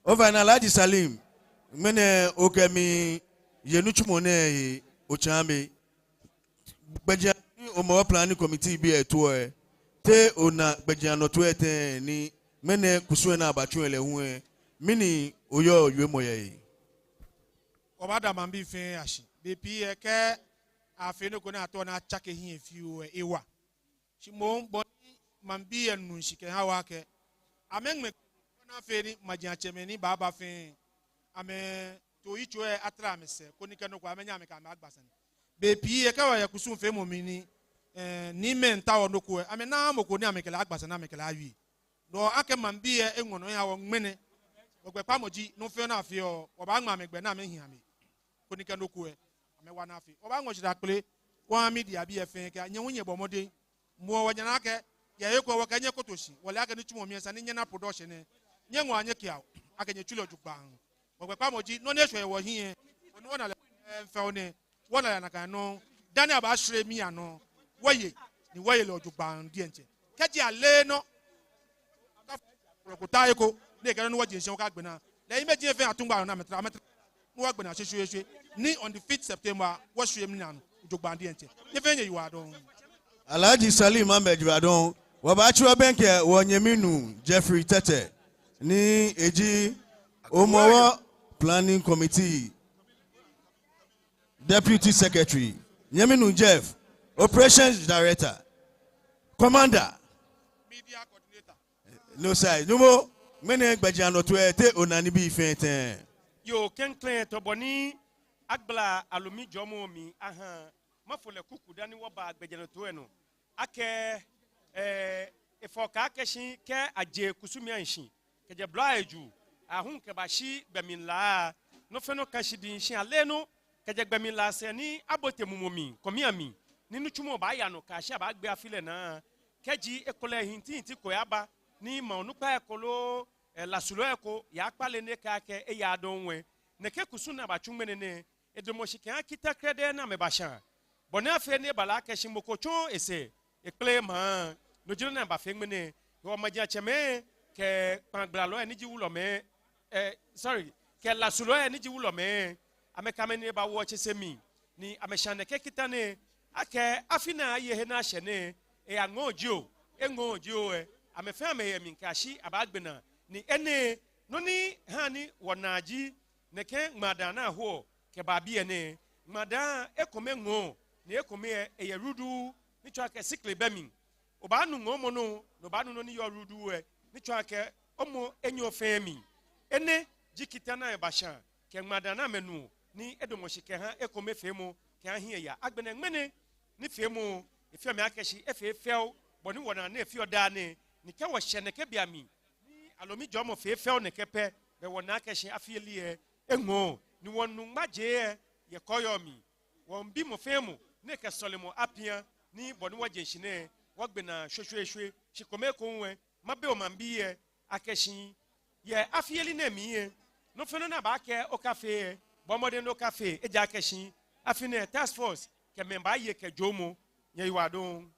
ofainɛ Alhaji Salim, ŋmɛnɛ okɛ mi ye nitsumɔ nɛɛ he, otsa mi. Gbɛjianɔ ni Hɔmɔwɔ Planning Committee bii lɛ toɔ lɛ, te ona gbɛjianɔtoo lɛ tɛŋŋ ni ŋmɛnɛ kusum lɛ ni abatsu lɛ hu lɛ, mɛni oyɔɔ wiemɔ yɛ he? Wɔbaada maŋbii fɛɛ ashi. Bei pii lɛ kɛ afee nɔ ko ni ataoɔ ni atsake hiɛ fioo lɛ, ewa. Shi moŋ bɔ ni maŋbii lɛ nu shishi kɛha wɔ akɛ amɛŋmɛ koni afee ni majiatsɛmɛi ni baaba fɛɛ amɛto yitso lɛ atara amɛsɛɛ, koni kɛ nɔ ko amɛnyɛ amɛkɛ amɛ agba sane. Bei pii lɛ kɛ wɔyɛ kusumfeemɔ mli ni, eh, ni mɛi miitao nɔ ko lɛ, amɛnaaa mɔ ko ni amɛkɛ lɛ agba sane, amɛkɛ lɛ awie. No akɛ maŋbii lɛ eŋɔ nɔ eha wɔ ŋmɛnɛ. Wɔgbɛkpamɔ ji, nɔ fɛɛ nɔ afeɔ, wɔbaaŋmɛ amɛ gbɛ ni amɛhi amɛ. Koni kɛ nɔ ko lɛ, amɛwa ni afee. Wɔbaaŋɔ shidaa kpele wɔha media bii lɛ fɛɛ akɛ nyɛ hu nyɛbɔ mɔdɛŋ. Moŋ wɔnyɛɛɛ akɛ yɛ he ko wɔkɛ nyɛ koto shi. Wɔle akɛ nitsumɔ mli lɛ esa ni nyɛna production lɛ. Nyɛŋɔa nyɛkɛa akɛ nyɛtsu lɛ jogbaŋŋ. Wɔgbɛkpamɔ ji, nɔ ni eshwɛ yɛ wɔhiɛ lɛ, wɔnaa lɛ, eh, fɛo nɛ. Wɔnaa lɛ nakai nɔŋŋ. Dani abaashwie mli anɔ, wɔye, ni wɔye lɛ jogbaŋŋ diɛŋtsɛ. Kɛji ale nɔ, kɔrɔ ko taa eko, ni ekɛ nɔ ni wɔje shishi wɔkagbe naa. Lɛ imagine fɛɛ atungba nɔ amɛtara, amɛtara. Ni wɔgbe naa shweshweeshwe. Ni on the fifth September, wɔshwie mli anɔ jogbaŋŋ diɛŋtsɛ. Nyɛ fɛɛ nyɛyiwaladɔŋŋ. Alhaji Salim Ahmed, yiwaladɔŋŋ. Wɔbaatsi wɔbɛŋkɛ wɔnyɛmi nuu Jeffrey Tetteh, ni eji Hɔmɔwɔ Planning Committee Deputy Secretary, nyɛmi nuu Jeff, Operations Director, Commander. Media Coordinator. No sai, Numo, ŋmɛnɛ gbɛjianɔtoo lɛ, te ona nibii fɛɛ tɛŋŋ? Yoo, klɛŋklɛŋ tamɔ bɔ ni agbala aloo mijɔɔmɔ mli aha, mafo lɛ kuku dani wɔba gbɛjianɔtoo lɛ nɔ. Akɛ, eh, efɔɔ kaa akɛ shi kɛ aje kusum lɛ ashi, kɛjɛ blɔ ahe juu, aahu kɛbashi gbɛmlilaa, nɔ fɛɛ nɔ ka shi diŋŋ shi ale nɔ, kɛjɛ gbɛmlilaa sɛɛ ni abote mumɔ mli, kɔmia mli, ni nitsumɔ baaya nɔ kɛyashi abaagbe afi lɛ naa. Kɛji ekolɛ hintihinti ko yaba, ni maŋ onukpa lɛ ko loo, eh, lasulɔ lɛ ko yakpale ni ekɛɛ akɛ eyaaa dɔŋŋ lɛ, nɛkɛ kusum ni abatsu ŋmɛnɛ nɛɛ, edamɔ shi kɛha kita krɛdɛɛ ni amɛbashã. Bɔ ni afee ni eba lɛ akɛ shi mɔ ko tsɔɔɔ esɛɛ ekpleee maŋ. No ji nɔ ni abafee ŋmɛnɛ. Hewɔ majiatsɛmɛi kɛ kpãa gblalɔi ni ji wulɔmɛi, eh, sorry, kɛ lasulɔi ni ji wulɔmɛi, amɛkɛ amɛnine bawo tsese mli, ni amɛshã nɛkɛ kita nɛɛ, akɛ afi ni aye he ni ashɛ nɛɛ, eyaŋɔɔ jio, eŋɔɔɔ jio lɛ, amɛ fɛɛ amɛyɛ mli kɛyashi abaagbe naa. Ni enɛ, nɔ ni ha ni wɔnaa ji, nɛkɛ ŋmaadaa ni ahoɔ kɛbaa biɛ nɛɛ, ŋmaadaa ekome ŋɔɔ, ni ekome lɛ eyɛ ruuduu, ni tsɔɔ akɛ sikli bɛ mli. Obaanu ŋɔɔmɔ nɔ, ni obaanu nɔ ni yɔɔ ruuduu lɛ, ni tsɔɔ akɛ omɔ enyɔ fɛɛ mli. Enɛ ji kita ni amɛbashã kɛ ŋmaadaa ni amɛnuɔ, ni edamɔ shi kɛha ekomefeemɔ kɛha hiɛ yaa. Agbɛnɛ ŋmɛnɛ nifeemɔ, efeɔ mi akɛ shi efee fɛo, bɔ ni wɔnaa ni efeɔ daa nɛɛ, ni kɛ wɔshɛ nɛkɛ beiaŋ mli, ni alomi jɔɔmɔ fee fɛo nɛkɛ pɛ, belɛ wɔnaa akɛ shi afi lɛ eŋɔɔ, ni wɔnu ŋmajee lɛ yɛ kɔɔyɔɔ mli. Wɔmiibi mɔ fɛɛ mɔ ni ekɛ sɔlemɔ apia, ni bɔ ni wɔje shishi nɛɛ, wɔgbe naa shweshweeshwe. Shi kome ekoŋŋ lɛ, mabi omaŋbii lɛ akɛ shi yɛ afi lɛ nɛɛ mli lɛ, nɔ fɛɛ nɔ ni abaakɛɛ okafee lɛ, bɔɔ mɔdɛŋ ni okafee, ejaakɛ shi afi nɛɛ task force kɛ mɛi baaye kɛ jɔɔmɔ. Nyɛyiwaladɔŋŋ.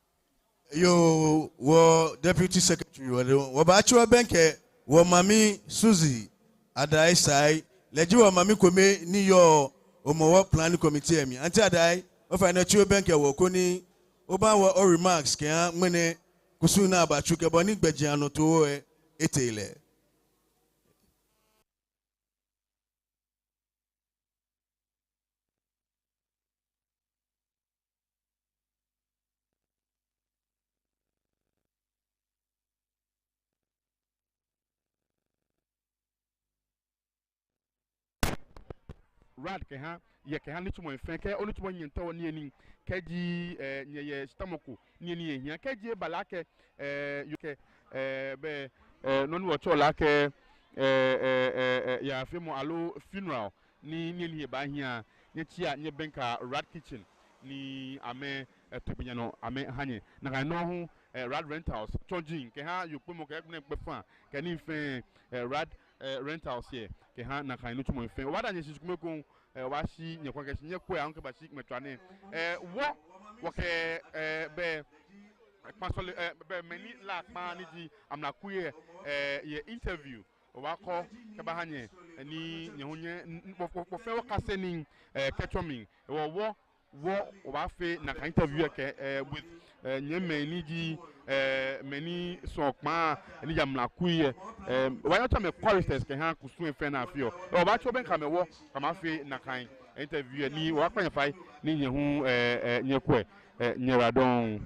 Yoo, wɔ deputy secretary, wɔ, wɔbaatsi wɔbɛŋkɛ wɔ mami Suzy Adai Sai, lɛ ji wɔ mami kome ni yɔɔ Hɔmɔwɔ planning committee lɛ mli. Auntie Adai, ofainɛ tsi obɛŋkɛ wɔ koni obaha wɔ o remarks kɛha ŋmɛnɛ kusum ni abatsu kɛ bɔ ni gbɛjianɔtoo lɛ etee lɛ. RAD kɛha, yɛ kɛha nitsumɔ fɛɛ, kɛ onitsumɔ nyɛmiitao niyenii, kɛji, eh, nyɛyɛ shitamɔ ko niyenii ehiaa, kɛji eba lɛ akɛ, eh, yoo kɛ, eh, bɛ, eh, nɔ ni wɔtsɛɔ lɛ akɛ, eh, eh, eh, eh, yaafeemɔ aloo funeral, ni niyenii ebaahia, nyɛtsia nyɛbɛŋkɛa RAD kitchen ni amɛ, eh, to gbɛjianɔ amɛha nyɛ. Nakai nɔŋŋ hu, eh, RAD rentals, tsɔji kɛha yɔkpemɔ kɛ ekpɛnɛ kpɛ fã, kɛ nii fɛɛ, eh, RAD, eh, rentals yɛ kɛha nakai nitsumɔ fɛɛ. Wɔbaada nyɛ shi shikome ekoŋŋ, eh, wɔbaashi nyɛ kpo akɛ shi nyɛkwɛa aahu kɛbashi ŋmɛtswaa nɛɛ. Eh, wɔ, wɔkɛ, eh, bɛ, eh, kpãa sɔle, eh, bɛ mɛi ni laa kpãa ni ji amlakui lɛ, eh, yɛ interview. Wɔbaakɔ kɛbaha nyɛ, eh, ni nyɛ hu nyɛ, n-, n-, wɔ, wɔ, wɔ fɛɛ wɔkase nii, eh, kɛtsɔ mli. Wɔ, wɔ, wɔ, wɔbaafee nakai interview lɛ kɛ, eh, with, eh, nyɛmɛi ni ji, eh, mɛi ni sɔɔ kpãa, ni ji amlakui lɛ, eh, wɔbaanyɛ wɔtsɛ amɛ choristers kɛha kusum lɛ fɛɛ ni afeɔ. Eh, wɔbaatsi wɔbɛŋkɛ amɛ wɔ, kɛ amɛfee nakai interview lɛ ni wɔbaakpa nyɛ fai, ni nyɛ hu, eh, eh, nyɛkwɛ, eh, nyɛyiwaladɔŋŋ.